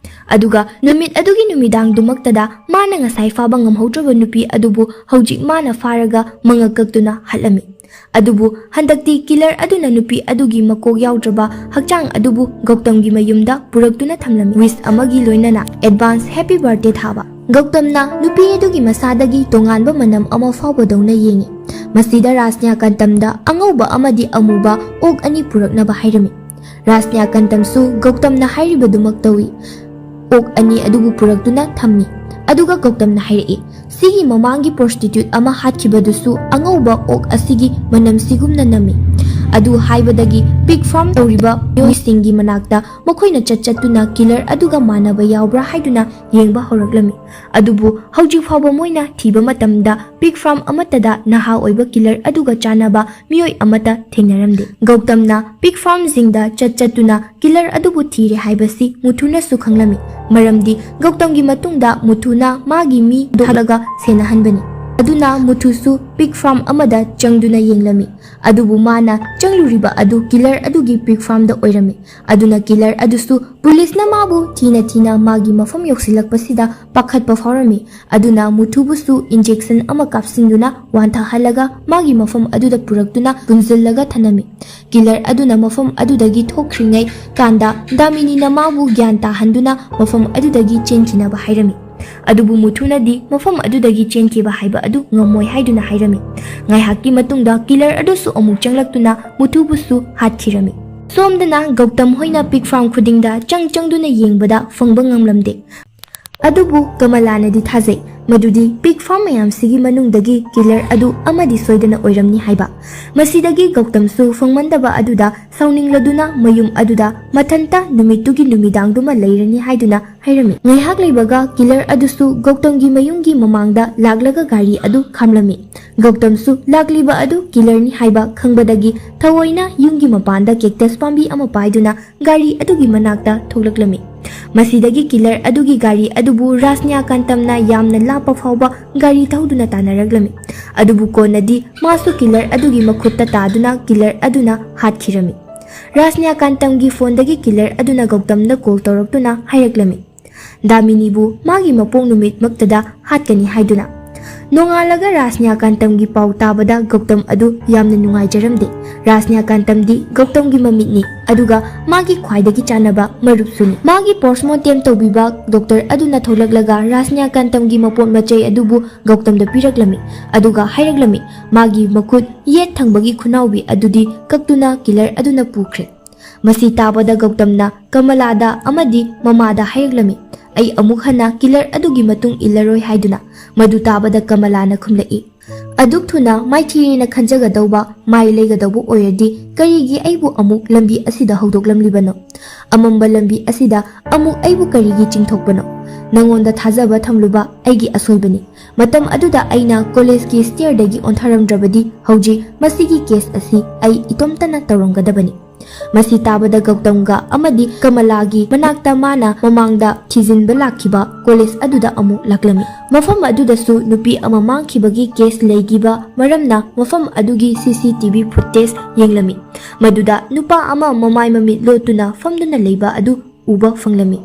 ꯑꯗꯨꯒ ꯅꯨꯃꯤꯠ ꯑꯗꯨꯒꯤ ꯅꯨꯃꯤꯗꯥꯡꯗꯨꯃꯛꯇꯗ ꯃꯥꯅ ꯉꯁꯥꯏ ꯐꯥꯕ ꯉꯝꯍꯧꯗ꯭ꯔꯕ ꯅꯨꯄꯤ ꯑꯗꯨꯕꯨ ꯍꯧꯖꯤꯛ ꯃꯥꯅ ꯐꯥꯔꯒ ꯃꯉꯛ ꯀꯛꯇꯨꯅ ꯍꯥꯠꯂꯝꯃꯤ꯫ ꯑꯗꯨꯕꯨ ꯍꯟꯗꯛꯇꯤ ꯀꯤꯂꯔ ꯑꯗꯨꯅ ꯅꯨꯄꯤ ꯑꯗꯨꯒꯤ ꯃꯀꯣꯛ ꯌꯥꯎꯗ꯭ꯔꯕ ꯍꯛꯆꯥꯡ ꯑꯗꯨꯕꯨ ꯒꯧꯇꯝꯒꯤ ꯃꯌꯨꯝꯗ ꯄꯨꯔꯛꯇꯨꯅ ꯊꯝꯂꯝꯃꯤ꯫ Wish ꯑꯃꯒꯤ ꯂꯣꯏꯅꯅ advance happy birthday ꯊꯥꯕ꯫ ꯒꯧꯇꯝꯅ ꯅꯨꯄꯤ ꯑꯗꯨꯒꯤ ꯃꯁꯥꯗꯒꯤ ꯇꯣꯉꯥꯟꯕ ꯃꯅꯝ ꯑꯃ ꯐꯥꯎꯕꯗꯧꯅ ꯌꯦꯡꯉꯤ꯫ ꯃꯁꯤꯗ ꯔꯥꯖꯅ꯭ꯌꯥꯀꯥꯟꯇꯝꯗ ꯑꯉꯧꯕ ꯑꯃꯗꯤ ꯑꯃꯨꯕ ꯑꯣꯛ ꯑꯅꯤ ꯄꯨꯔꯛꯅꯕ ꯍꯥꯏꯔꯝꯃꯤ꯫ ꯔꯥꯖꯅ꯭ꯌꯥꯀꯥꯟꯇꯝꯁꯨ ꯒꯧꯇꯝꯅ ꯍꯥꯏꯔꯤꯕꯗꯨꯃꯛ ꯇꯧꯏ꯫ ꯑꯣꯛ ꯑꯅꯤ ꯑꯗꯨꯕꯨ ꯄꯨꯔꯛꯇꯨꯅ ꯊꯝꯃꯤ꯫ ꯑꯗꯨꯒ ꯒꯧꯇꯝꯅ ꯍꯥꯏꯔꯛꯏ, "ꯁꯤꯒꯤ ꯃꯃꯥꯡꯒꯤ prostitute ꯑꯃ ꯍꯥꯠꯈꯤꯕꯗꯨꯁꯨ ꯑꯉꯧꯕ ꯑꯣꯛ ꯑꯁꯤꯒꯤ ꯃꯅꯝꯁꯤꯒꯨꯝꯅ ꯅꯝꯃꯤ"꯫ ꯑꯗꯨ ꯍꯥꯏꯕꯗꯒꯤ pig farm ꯇꯧꯔꯤꯕ ꯃꯤꯑꯣꯏꯁꯤꯡꯒꯤ ꯃꯅꯥꯛꯇ ꯃꯈꯣꯏꯅ ꯆꯠ ꯆꯠꯇꯨꯅ ꯀꯤꯂꯔ ꯑꯗꯨꯒ ꯃꯥꯟꯅꯕ ꯌꯥꯎꯕ꯭ꯔꯥ ꯍꯥꯏꯗꯨꯅ ꯌꯦꯡꯕ ꯍꯧꯔꯛꯂꯝꯃꯤ꯫ ꯑꯗꯨꯕꯨ ꯍꯧꯖꯤꯛ ꯐꯥꯎꯕ ꯃꯣꯏꯅ ꯊꯤꯕ ꯃꯇꯝꯗ pig farm ꯑꯃꯠꯇꯗ ꯅꯍꯥ ꯑꯣꯏꯕ ꯀꯤꯂꯔ ꯑꯗꯨꯒ ꯆꯥꯟꯅꯕ ꯃꯤꯑꯣꯏ ꯑꯃꯠꯇ ꯊꯦꯡꯅꯔꯝꯗꯦ꯫ ꯒꯧꯇꯝꯅ pig farmꯁꯤꯡꯗ ꯆꯠ ꯆꯠꯇꯨꯅ ꯀꯤꯂꯔ ꯑꯗꯨꯕꯨ ꯊꯤꯔꯦ ꯍꯥꯏꯕꯁꯤ ꯃꯨꯊꯨꯅꯁꯨ ꯈꯪꯂꯝꯃꯤ꯫ ꯃꯔꯝꯗꯤ ꯒꯧꯇꯝꯒꯤ ꯃꯇꯨꯡꯗ ꯃꯨꯊꯨꯅ ꯃꯥꯒꯤ ꯃꯤ ꯍꯨꯟꯗꯣꯛꯂꯒ ꯁꯦꯟꯅꯍꯟꯕꯅꯤ꯫ ꯑꯗꯨꯅ ꯃꯨꯊꯨꯁꯨ ꯄꯤꯛ ꯐꯥꯔꯝ ꯑꯃꯗ ꯆꯪꯗꯨꯅ ꯌꯦꯡꯂꯝꯃꯤ꯫ ꯑꯗꯨꯕꯨ ꯃꯥꯅ ꯆꯪꯂꯨꯔꯤꯕ ꯑꯗꯨ ꯀꯤꯂꯔ ꯑꯗꯨꯒꯤ ꯄꯤꯛ ꯐꯥꯔꯝꯗ ꯑꯣꯏꯔꯝꯃꯤ꯫ ꯑꯗꯨꯅ ꯀꯤꯂꯔ ꯑꯗꯨꯁꯨ ꯄꯨꯂꯤꯁꯅ ꯃꯥꯕꯨ ꯊꯤꯅ ꯊꯤꯅ ꯃꯥꯒꯤ ꯃꯐꯝ ꯌꯧꯁꯤꯜꯂꯛꯄꯁꯤꯗ ꯄꯥꯈꯠꯄ ꯐꯥꯎꯔꯝꯃꯤ꯫ ꯑꯗꯨꯅ ꯃꯨꯊꯨꯕꯨꯁꯨ ꯏꯟꯖꯦꯛꯁꯟ ꯑꯃ ꯀꯥꯞꯁꯤꯟꯗꯨꯅ ꯋꯥꯟꯊꯍꯜꯂꯒ ꯃꯥꯒꯤ ꯃꯐꯝ ꯑꯗꯨꯗ ꯄꯨꯔꯛꯇꯨꯅ ꯄꯨꯟꯁꯤꯜꯂꯒ ꯊꯅꯝꯃꯤ꯫ ꯀꯤꯂꯔ ꯑꯗꯨꯅ ꯃꯐꯝ ꯑꯗꯨꯗꯒꯤ ꯊꯣꯛꯈ꯭ꯔꯤꯉꯩ ꯀꯥꯟꯗ ꯗꯥꯃꯤꯅꯤꯅ ꯃꯥꯕꯨ ꯒ꯭ꯌꯥꯟ ꯇꯥꯍꯟꯗꯨꯅ ꯃꯐꯝ ꯑꯗꯨꯗꯒꯤ ꯆꯦꯟꯈꯤꯅꯕ ꯍꯥꯏꯔꯝꯃꯤ꯫ ꯑꯗꯨꯕꯨ ꯃꯨꯊꯨꯅꯗꯤ ꯃꯐꯝ ꯑꯗꯨꯗꯒꯤ ꯆꯦꯟꯈꯤꯕ ꯍꯥꯏꯕ ꯑꯗꯨ ꯉꯝꯃꯣꯏ ꯍꯥꯏꯗꯨꯅ ꯍꯥꯏꯔꯝꯃꯤ꯫ ꯉꯥꯏꯍꯥꯛꯀꯤ ꯃꯇꯨꯡꯗ ꯀꯤꯂꯔ ꯑꯗꯨꯁꯨ ꯑꯃꯨꯛ ꯆꯪꯂꯛꯇꯨꯅ ꯃꯨꯊꯨꯕꯨꯁꯨ ꯍꯥꯠꯈꯤꯔꯝꯃꯤ꯫ ꯁꯣꯝꯗꯅ ꯒꯧꯇꯝ ꯍꯣꯏꯅ ꯄꯤꯛ ꯐꯥꯔꯝ ꯈꯨꯗꯤꯡꯗ ꯆꯪ ꯆꯪꯗꯨꯅ ꯌꯦꯡꯕꯗ ꯐꯪꯕ ꯉꯝꯂꯝꯗꯦ꯫ ꯑꯗꯨꯕꯨ ꯀꯃꯂꯥꯅꯗꯤ ꯊꯥꯖꯩ ꯃꯗꯨꯗꯤ ꯄꯤꯛ ꯐꯥꯔꯝ ꯃꯌꯥꯝꯁꯤꯒꯤ ꯃꯅꯨꯡꯗꯒꯤ ꯀꯤꯂꯔ ꯑꯗꯨ ꯑꯃꯗꯤ ꯁꯣꯏꯗꯅ ꯑꯣꯏꯔꯝꯅꯤ ꯍꯥꯏꯕ꯫ ꯃꯁꯤꯗꯒꯤ ꯒꯧꯇꯝꯁꯨ ꯐꯪꯃꯟꯗꯕ ꯑꯗꯨꯗ ꯁꯥꯎꯅꯤꯡꯂꯗꯨꯅ ꯃꯌꯨꯝ ꯑꯗꯨꯗ ꯃꯊꯟꯇ ꯅꯨꯃꯤꯠꯇꯨꯒꯤ ꯅꯨꯃꯤꯗꯥꯡꯗꯨꯃ ꯂꯩꯔꯅꯤ ꯍꯥꯏꯗꯨꯅ ꯍꯥꯏꯔꯝꯃꯤ꯫ ꯉꯥꯏꯍꯥꯛ ꯂꯩꯕꯒ ꯀꯤꯂꯔ ꯑꯗꯨꯁꯨ ꯒꯧꯇꯝꯒꯤ ꯃꯌꯨꯝꯒꯤ ꯃꯃꯥꯡꯗ ꯂꯥꯛꯂꯒ ꯒꯥꯔꯤ ꯑꯗꯨ ꯈꯥꯝꯂꯝꯃꯤ꯫ ꯒꯧꯇꯝꯁꯨ ꯂꯥꯛꯂꯤꯕ ꯑꯗꯨ ꯀꯤꯂꯔꯅꯤ ꯍꯥꯏꯕ ꯈꯪꯕꯗꯒꯤ ꯊꯑꯣꯏꯅ ꯌꯨꯝꯒꯤ ꯃꯄꯥꯟꯗ ꯀꯦꯛꯇꯁ ꯄꯥꯝꯕꯤ ꯑꯃ ꯄꯥꯏꯗꯨꯅ ꯒꯥꯔꯤ ꯑꯗꯨꯒꯤ ꯃꯅꯥꯛꯇ ꯊꯣꯛꯂꯛꯂꯝꯃꯤ꯫ ꯃꯁꯤꯗꯒꯤ ꯀꯤꯂꯔ ꯑꯗꯨꯒꯤ ꯒꯥꯔꯤ ꯑꯗꯨꯕꯨ ꯔꯥꯖꯅ꯭ꯌꯥꯀꯥꯟꯇꯝꯅ ꯌꯥꯝꯅ ꯂꯥꯞꯄ ꯐꯥꯎꯕ ꯒꯥꯔꯤ ꯊꯧꯗꯨꯅ ꯇꯥꯟꯅꯔꯛꯂꯝꯃꯤ꯫ ꯑꯗꯨꯕꯨ ꯀꯣꯟꯅꯗꯤ ꯃꯥꯁꯨ ꯀꯤꯂꯔ ꯑꯗꯨꯒꯤ ꯃꯈꯨꯠꯇ ꯇꯥꯗꯨꯅ ꯀꯤꯂꯔ ꯑꯗꯨꯅ ꯍꯥꯠꯈꯤꯔꯝꯃꯤ꯫ ꯔꯥꯖꯅ꯭ꯌꯥꯀꯥꯟꯇꯝꯒꯤ ꯐꯣꯟꯗꯒꯤ ꯀꯤꯂꯔ ꯑꯗꯨꯅ ꯒꯧꯇꯝꯗ ꯀꯣꯜ ꯇꯧꯔꯛꯇꯨꯅ ꯍꯥꯏꯔꯛꯂꯝꯃꯤ꯫ ꯗꯥꯃꯤꯅꯤꯕꯨ ꯃꯥꯒꯤ ꯃꯄꯣꯛ ꯅꯨꯃꯤꯠꯃꯛꯇꯗ ꯍꯥꯠꯀꯅꯤ ꯍꯥꯏꯗꯨꯅ꯫ ꯅꯣꯡꯉꯥꯜꯂꯒ ꯔꯥꯖꯅ꯭ꯌꯥꯀꯥꯟꯇꯝꯒꯤ ꯄꯥꯎ ꯇꯥꯕꯗ ꯒꯧꯇꯝ ꯑꯗꯨ ꯌꯥꯝꯅ ꯅꯨꯡꯉꯥꯏꯖꯔꯝꯗꯦ꯫ ꯔꯥꯖꯅ꯭ꯌꯥꯀꯥꯟꯇꯝꯗꯤ ꯒꯧꯇꯝꯒꯤ ꯃꯃꯤꯠꯅꯤ, ꯑꯗꯨꯒ ꯃꯥꯒꯤ ꯈ꯭ꯋꯥꯏꯗꯒꯤ ꯆꯥꯟꯅꯕ ꯃꯔꯨꯞꯁꯨꯅꯤ꯫ ꯃꯥꯒꯤ ꯄꯣꯁꯃꯣꯔꯇꯦꯝ ꯇꯧꯕꯤꯕ ꯗꯣꯛꯇꯔ ꯑꯗꯨꯅ ꯊꯣꯛꯂꯛꯂꯒ ꯔꯥꯖꯅ꯭ꯌꯥꯀꯥꯟꯇꯝꯒꯤ ꯃꯄꯣꯠ ꯃꯆꯩ ꯑꯗꯨꯕꯨ ꯒꯧꯇꯝꯗ ꯄꯤꯔꯛꯂꯝꯃꯤ, ꯑꯗꯨꯒ ꯍꯥꯏꯔꯛꯂꯝꯃꯤ, ꯃꯥꯒꯤ ꯃꯈꯨꯠ ꯌꯦꯠ ꯊꯪꯕꯒꯤ ꯈꯨꯅꯥꯎꯕꯤ ꯑꯗꯨꯗꯤ ꯀꯛꯇꯨꯅ ꯀꯤꯂꯔ ꯑꯗꯨꯅ ꯄꯨꯈ꯭ꯔꯦ꯫ ꯃꯁꯤ ꯇꯥꯕꯗ ꯒꯧꯇꯝꯅ ꯀꯃꯂꯥꯗ ꯑꯃꯗꯤ ꯃꯃꯥꯗ ꯍꯥꯏꯔꯛꯂꯝꯃꯤ, "ꯑꯩ ꯑꯃꯨꯛ ꯍꯟꯅ ꯀꯤꯂꯔ ꯑꯗꯨꯒꯤ ꯃꯇꯨꯡ ꯏꯜꯂꯔꯣꯏ" ꯍꯥꯏꯗꯨꯅ꯫ ꯃꯗꯨ ꯇꯥꯕꯗ ꯀꯃꯂꯥꯅ ꯈꯨꯝꯂꯛꯏ, "ꯑꯗꯨꯛ ꯊꯨꯅ ꯃꯥꯏꯊꯤꯔꯦꯅ ꯈꯟꯖꯒꯗꯧꯕ, ꯃꯥꯏ ꯂꯩꯒꯗꯧꯕ ꯑꯣꯏꯔꯗꯤ ꯀꯔꯤꯒꯤ ꯑꯩꯕꯨ ꯑꯃꯨꯛ ꯂꯝꯕꯤ ꯑꯁꯤꯗ ꯍꯧꯗꯣꯛꯂꯝꯂꯤꯕꯅꯣ? ꯑꯃꯝꯕ ꯂꯝꯕꯤ ꯑꯁꯤꯗ ꯑꯃꯨꯛ ꯑꯩꯕꯨ ꯀꯔꯤꯒꯤ ꯆꯤꯡꯊꯣꯛꯄꯅꯣ? ꯅꯉꯣꯟꯗ ꯊꯥꯖꯕ ꯊꯝꯂꯨꯕ ꯑꯩꯒꯤ ꯑꯁꯣꯏꯕꯅꯤ꯫ ꯃꯇꯝ ꯑꯗꯨꯗ ꯑꯩꯅ ꯀꯣꯂꯦꯖꯀꯤ ꯁ꯭ꯇꯤꯌꯔꯗꯒꯤ ꯑꯣꯟꯊꯔꯝꯗ꯭ꯔꯕꯗꯤ ꯍꯧꯖꯤꯛ ꯃꯁꯤꯒꯤ ꯀꯦꯁ ꯑꯁꯤ ꯑꯩ ꯏꯇꯣꯝꯇꯅ ꯇꯧꯔꯝꯒꯗꯕꯅꯤ꯫ ꯃꯁꯤ ꯇꯥꯕꯗ ꯒꯧꯇꯝꯒ ꯑꯃꯗꯤ ꯀꯃꯂꯥꯒꯤ ꯃꯅꯥꯛꯇ ꯃꯥꯅ ꯃꯃꯥꯡꯗ ꯊꯤꯖꯤꯟꯕ ꯂꯥꯛꯈꯤꯕ ꯀꯣꯂꯦꯖ ꯑꯗꯨꯗ ꯑꯃꯨꯛ ꯂꯥꯛꯂꯝꯃꯤ꯫ ꯃꯐꯝ ꯑꯗꯨꯗꯁꯨ ꯅꯨꯄꯤ ꯑꯃ ꯃꯥꯡꯈꯤꯕꯒꯤ ꯀꯦꯁ ꯂꯩꯈꯤꯕ ꯃꯔꯝꯅ ꯃꯐꯝ ꯑꯗꯨꯒꯤ ꯁꯤ ꯁꯤ ꯇꯤ ꯚꯤ ꯐꯨꯇꯦꯖ ꯌꯦꯡꯂꯝꯃꯤ꯫ ꯃꯗꯨꯗ ꯅꯨꯄꯥ ꯑꯃ ꯃꯃꯥꯏ ꯃꯃꯤꯠ ꯂꯣꯠꯇꯨꯅ ꯐꯝꯗꯨꯅ ꯂꯩꯕ ꯑꯗꯨ ꯎꯕ ꯐꯪꯂꯝꯃꯤ꯫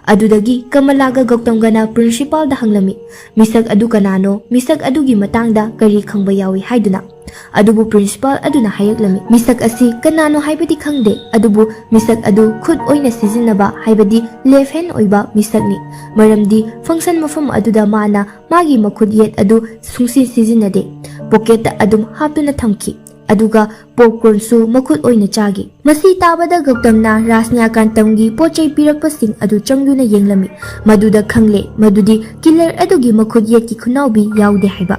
ꯑꯗꯨꯗꯒꯤ ꯀꯃꯂꯥꯒ ꯒꯧꯇꯝꯒꯅ ꯄ꯭ꯔꯤꯟꯁꯤꯄꯥꯜꯗ ꯍꯪꯂꯝꯃꯤ, ꯃꯤꯁꯛ ꯑꯗꯨ ꯀꯅꯥꯅꯣ, ꯃꯤꯁꯛ ꯑꯗꯨꯒꯤ ꯃꯇꯥꯡꯗ ꯀꯔꯤ ꯈꯪꯕ ꯌꯥꯎꯏ ꯍꯥꯏꯗꯨꯅ꯫ ꯑꯗꯨꯕꯨ ꯄ꯭ꯔꯤꯟꯁꯤꯄꯥꯜ ꯑꯗꯨꯅ ꯍꯥꯏꯔꯛꯂꯝꯃꯤ, ꯃꯤꯁꯛ ꯑꯁꯤ ꯀꯅꯥꯅꯣ ꯍꯥꯏꯕꯗꯤ ꯈꯪꯗꯦ, ꯑꯗꯨꯕꯨ ꯃꯤꯁꯛ ꯑꯗꯨ ꯈꯨꯠ ꯑꯣꯏꯅ ꯁꯤꯖꯤꯟꯅꯕ, ꯍꯥꯏꯕꯗꯤ ꯂꯦꯐ ꯍꯦꯟ ꯑꯣꯏꯕ ꯃꯤꯁꯛꯅꯤ꯫ ꯃꯔꯝꯗꯤ ꯐꯪꯁꯟ ꯃꯐꯝ ꯑꯗꯨꯗ ꯃꯥꯅ ꯃꯥꯒꯤ ꯃꯈꯨꯠ ꯌꯦꯠ ꯑꯗꯨ ꯁꯨꯡꯁꯤ ꯁꯤꯖꯤꯟꯅꯗꯦ, ꯄꯣꯀꯦꯠꯇ ꯑꯗꯨꯝ ꯍꯥꯞꯇꯨꯅ ꯊꯝꯈꯤ꯫ ꯑꯗꯨꯒ ꯄꯣꯞꯀꯣꯔꯟꯁꯨ ꯃꯈꯨꯠ ꯑꯣꯏꯅ ꯆꯥꯈꯤ꯫ ꯃꯁꯤ ꯇꯥꯕꯗ ꯒꯧꯇꯝꯅ ꯔꯥꯖꯅ꯭ꯌꯥꯀꯥꯟꯇꯝꯒꯤ ꯄꯣꯠ ꯆꯩ ꯄꯤꯔꯛꯄꯁꯤꯡ ꯑꯗꯨ ꯆꯪꯗꯨꯅ ꯌꯦꯡꯂꯝꯃꯤ꯫ ꯃꯗꯨꯗ ꯈꯪꯂꯦ ꯃꯗꯨꯗꯤ ꯀꯤꯂꯔ ꯑꯗꯨꯒꯤ ꯃꯈꯨꯠ ꯌꯦꯠꯀꯤ ꯈꯨꯅꯥꯎꯕꯤ ꯌꯥꯎꯗꯦ ꯍꯥꯏꯕ꯫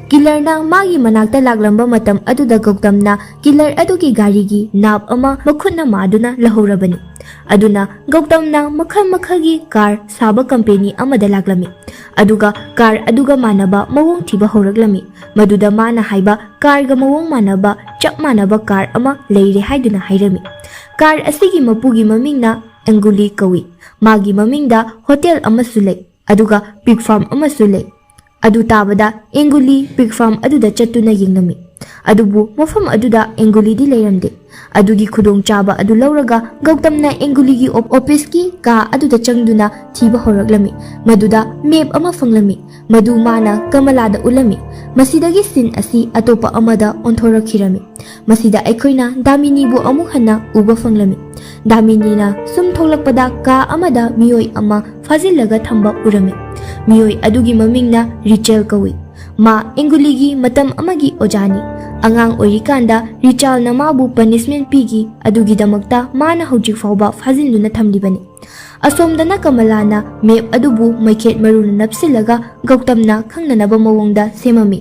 ꯀꯤꯂꯔꯅ ꯃꯥꯒꯤ ꯃꯅꯥꯛꯇ ꯂꯥꯛꯂꯝꯕ ꯃꯇꯝ ꯑꯗꯨꯗ ꯒꯧꯇꯝꯅ ꯀꯤꯂꯔ ꯑꯗꯨꯒꯤ ꯒꯥꯔꯤꯒꯤ ꯅꯥꯞ ꯑꯃ ꯃꯈꯨꯠꯅ ꯃꯥꯗꯨꯅ ꯂꯧꯍꯧꯔꯕꯅꯤ꯫ ꯑꯗꯨꯅ ꯒꯧꯇꯝꯅ ꯃꯈꯜ ꯃꯈꯜꯒꯤ ꯀꯥꯔ ꯁꯥꯕ ꯀꯝꯄꯦꯅꯤ ꯑꯃꯗ ꯂꯥꯛꯂꯝꯃꯤ꯫ ꯑꯗꯨꯒ ꯀꯥꯔ ꯑꯗꯨꯒ ꯃꯥꯟꯅꯕ ꯃꯑꯣꯡ ꯊꯤꯕ ꯍꯧꯔꯛꯂꯝꯃꯤ꯫ ꯃꯗꯨꯗ ꯃꯥꯅ ꯍꯥꯏꯕ ꯀꯥꯔꯒ ꯃꯑꯣꯡ ꯃꯥꯟꯅꯕ, ꯆꯞ ꯃꯥꯟꯅꯕ ꯀꯥꯔ ꯑꯃ ꯂꯩꯔꯦ ꯍꯥꯏꯗꯨꯅ ꯍꯥꯏꯔꯝꯃꯤ꯫ ꯀꯥꯔ ꯑꯁꯤꯒꯤ ꯃꯄꯨꯒꯤ ꯃꯃꯤꯡꯅ ꯑꯦꯡꯒꯨꯂꯤ ꯀꯧꯏ꯫ ꯃꯥꯒꯤ ꯃꯃꯤꯡꯗ ꯍꯣꯇꯦꯜ ꯑꯃꯁꯨ ꯂꯩ, ꯑꯗꯨꯒ ꯄꯤꯛ ꯐꯥꯔꯝ ꯑꯃꯁꯨ ꯂꯩ꯫ ꯑꯗꯨ ꯇꯥꯕꯗ ꯑꯦꯡꯒꯨꯂꯤ ꯄꯤꯛ ꯐꯥꯔꯝ ꯑꯗꯨꯗ ꯆꯠꯇꯨꯅ ꯌꯦꯡꯂꯝꯃꯤ꯫ ꯑꯗꯨꯕꯨ ꯃꯐꯝ ꯑꯗꯨꯗ ꯑꯦꯡꯒꯨꯂꯤꯗꯤ ꯂꯩꯔꯝꯗꯦ꯫ ꯑꯗꯨꯒꯤ ꯈꯨꯗꯣꯡꯆꯥꯕ ꯑꯗꯨ ꯂꯧꯔꯒ ꯒꯧꯇꯝꯅ ꯑꯦꯡꯒꯨꯂꯤꯒꯤ ꯑꯣꯞ-, ꯑꯣꯐꯤꯁꯀꯤ ꯀꯥ ꯑꯗꯨꯗ ꯆꯪꯗꯨꯅ ꯊꯤꯕ ꯍꯧꯔꯛꯂꯝꯃꯤ꯫ ꯃꯗꯨꯗ ꯃꯦꯞ ꯑꯃ ꯐꯪꯂꯝꯃꯤ꯫ ꯃꯗꯨ ꯃꯥꯅ ꯀꯃꯂꯥꯗ ꯎꯠꯂꯝꯃꯤ꯫ ꯃꯁꯤꯗꯒꯤ ꯁꯤꯟ ꯑꯁꯤ ꯑꯇꯣꯞꯄ ꯑꯃꯗ ꯑꯣꯟꯊꯣꯔꯛꯈꯤꯔꯝꯃꯤ꯫ ꯃꯁꯤꯗ ꯑꯩꯈꯣꯏꯅ ꯗꯥꯃꯤꯅꯤꯕꯨ ꯑꯃꯨꯛ ꯍꯟꯅ ꯎꯕ ꯐꯪꯂꯝꯃꯤ꯫ ꯗꯥꯃꯤꯅꯤꯅ ꯁꯨꯝ ꯊꯣꯛꯂꯛꯄꯗ ꯀꯥ ꯑꯃꯗ ꯃꯤꯑꯣꯏ ꯑꯃ ꯐꯥꯖꯤꯜꯂꯒ ꯊꯝꯕ ꯎꯔꯝꯃꯤ꯫ ꯃꯤꯑꯣꯏ ꯑꯗꯨꯒꯤ ꯃꯃꯤꯡꯅ ꯔꯤꯆꯦꯜ ꯀꯧꯏ꯫ ꯃꯥ ꯑꯦꯡꯒꯨꯂꯤꯒꯤ ꯃꯇꯝ ꯑꯃꯒꯤ ꯑꯣꯖꯥꯅꯤ꯫ ꯑꯉꯥꯡ ꯑꯣꯏꯔꯤꯀꯥꯟꯗ ꯔꯤꯆꯥꯜꯅ ꯃꯥꯕꯨ ꯄꯅꯤꯁꯃꯦꯟ ꯄꯤꯈꯤ, ꯑꯗꯨꯒꯤꯗꯃꯛꯇ ꯃꯥꯅ ꯍꯧꯖꯤꯛ ꯐꯥꯎꯕ ꯐꯥꯖꯤꯟꯗꯨꯅ ꯊꯝꯂꯤꯕꯅꯤ꯫ ꯑꯁꯣꯝꯗꯅ ꯀꯃꯂꯥꯅ ꯃꯦꯞ ꯑꯗꯨꯕꯨ ꯃꯩꯈꯦꯠ ꯃꯔꯨꯅ ꯅꯞꯁꯤꯜꯂꯒ ꯒꯧꯇꯝꯅ ꯈꯪꯅꯅꯕ ꯃꯑꯣꯡꯗ ꯁꯦꯝꯃꯝꯃꯤ꯫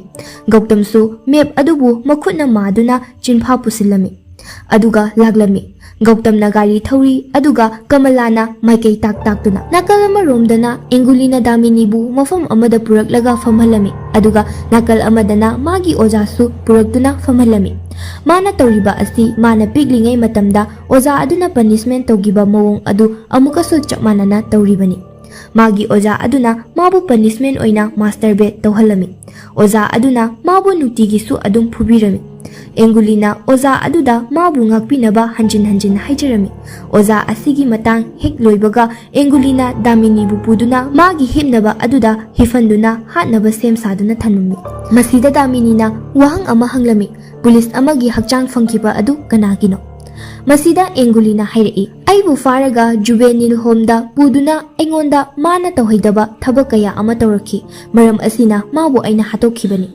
ꯒꯧꯇꯝꯁꯨ ꯃꯦꯞ ꯑꯗꯨꯕꯨ ꯃꯈꯨꯠꯅ ꯃꯥꯗꯨꯅ ꯆꯤꯟꯐꯥ ꯄꯨꯁꯤꯜꯂꯝꯃꯤ꯫ ꯑꯗꯨꯒ ꯂꯥꯛꯂꯝꯃꯤ꯫ ꯒꯧꯇꯝꯅ ꯒꯥꯔꯤ ꯊꯧꯔꯤ, ꯑꯗꯨꯒ ꯀꯃꯂꯥꯅ ꯃꯥꯏꯀꯩ ꯇꯥꯛ ꯇꯥꯛꯇꯨꯅ꯫ ꯅꯥꯀꯜ ꯑꯃꯔꯣꯝꯗꯅ ꯑꯦꯡꯒꯨꯂꯤꯅ ꯗꯥꯃꯤꯅꯤꯕꯨ ꯃꯐꯝ ꯑꯃꯗ ꯄꯨꯔꯛꯂꯒ ꯐꯝꯍꯜꯂꯝꯃꯤ, ꯑꯗꯨꯒ ꯅꯥꯀꯜ ꯑꯃꯗꯅ ꯃꯥꯒꯤ ꯑꯣꯖꯥꯁꯨ ꯄꯨꯔꯛꯇꯨꯅ ꯐꯝꯍꯜꯂꯝꯃꯤ꯫ ꯃꯥꯅ ꯇꯧꯔꯤꯕ ꯑꯁꯤ ꯃꯥꯅ ꯄꯤꯛꯂꯤꯉꯩ ꯃꯇꯝꯗ ꯑꯣꯖꯥ ꯑꯗꯨꯅ ꯄꯅꯤꯁꯃꯦꯟ ꯇꯧꯈꯤꯕ ꯃꯑꯣꯡ ꯑꯗꯨ ꯑꯃꯨꯛꯀꯁꯨ ꯆꯞ ꯃꯥꯟꯅꯅ ꯇꯧꯔꯤꯕꯅꯤ꯫ ꯃꯥꯒꯤ ꯑꯣꯖꯥ ꯑꯗꯨꯅ ꯃꯥꯕꯨ ꯄꯅꯤꯁꯃꯦꯟ ꯑꯣꯏꯅ ꯃꯥꯁꯇꯔꯕꯦꯠ ꯇꯧꯍꯜꯂꯝꯃꯤ꯫ ꯑꯣꯖꯥ ꯑꯗꯨꯅ ꯃꯥꯕꯨ ꯅꯨꯡꯇꯤꯒꯤꯁꯨ ꯑꯗꯨꯝ ꯐꯨꯕꯤꯔꯝꯃꯤ꯫ ꯑꯦꯡꯒꯨꯂꯤꯅ ꯑꯣꯖꯥ ꯑꯗꯨꯗ ꯃꯥꯕꯨ ꯉꯥꯛꯄꯤꯅꯕ ꯍꯟꯖꯤꯟ ꯍꯟꯖꯤꯟ ꯍꯥꯏꯖꯔꯝꯃꯤ꯫ ꯑꯣꯖꯥ ꯑꯁꯤꯒꯤ ꯃꯇꯥꯡ ꯍꯦꯛ ꯂꯣꯏꯕꯒ ꯑꯦꯡꯒꯨꯂꯤꯅ ꯗꯥꯃꯤꯅꯤꯕꯨ ꯄꯨꯗꯨꯅ ꯃꯥꯒꯤ ꯍꯤꯞꯅꯕ ꯑꯗꯨꯗ ꯍꯤꯐꯟꯗꯨꯅ ꯍꯥꯠꯅꯕ ꯁꯦꯝ ꯁꯥꯗꯨꯅ ꯊꯝꯂꯝꯃꯤ꯫ ꯃꯁꯤꯗ ꯗꯥꯃꯤꯅꯤꯅ ꯋꯥꯍꯪ ꯑꯃ ꯍꯪꯂꯝꯃꯤ, "ꯄꯨꯂꯤꯁ ꯑꯃꯒꯤ ꯍꯛꯆꯥꯡ ꯐꯪꯈꯤꯕ ꯑꯗꯨ ꯀꯅꯥꯒꯤꯅꯣ?" ꯃꯁꯤꯗ ꯑꯦꯡꯒꯨꯂꯤꯅ ꯍꯥꯏꯔꯛꯏ, "ꯑꯩꯕꯨ ꯐꯥꯔꯒ ꯖꯨꯕꯦꯅꯤꯜ ꯍꯣꯝꯗ ꯄꯨꯗꯨꯅ ꯑꯩꯉꯣꯟꯗ ꯃꯥꯅ ꯇꯧꯍꯩꯗꯕ ꯊꯕꯛ ꯀꯌꯥ ꯑꯃ ꯇꯧꯔꯛꯈꯤ꯫ ꯃꯔꯝ ꯑꯁꯤꯅ ꯃꯥꯕꯨ ꯑꯩꯅ ꯍꯥꯠꯇꯣꯛꯈꯤꯕꯅꯤ꯫"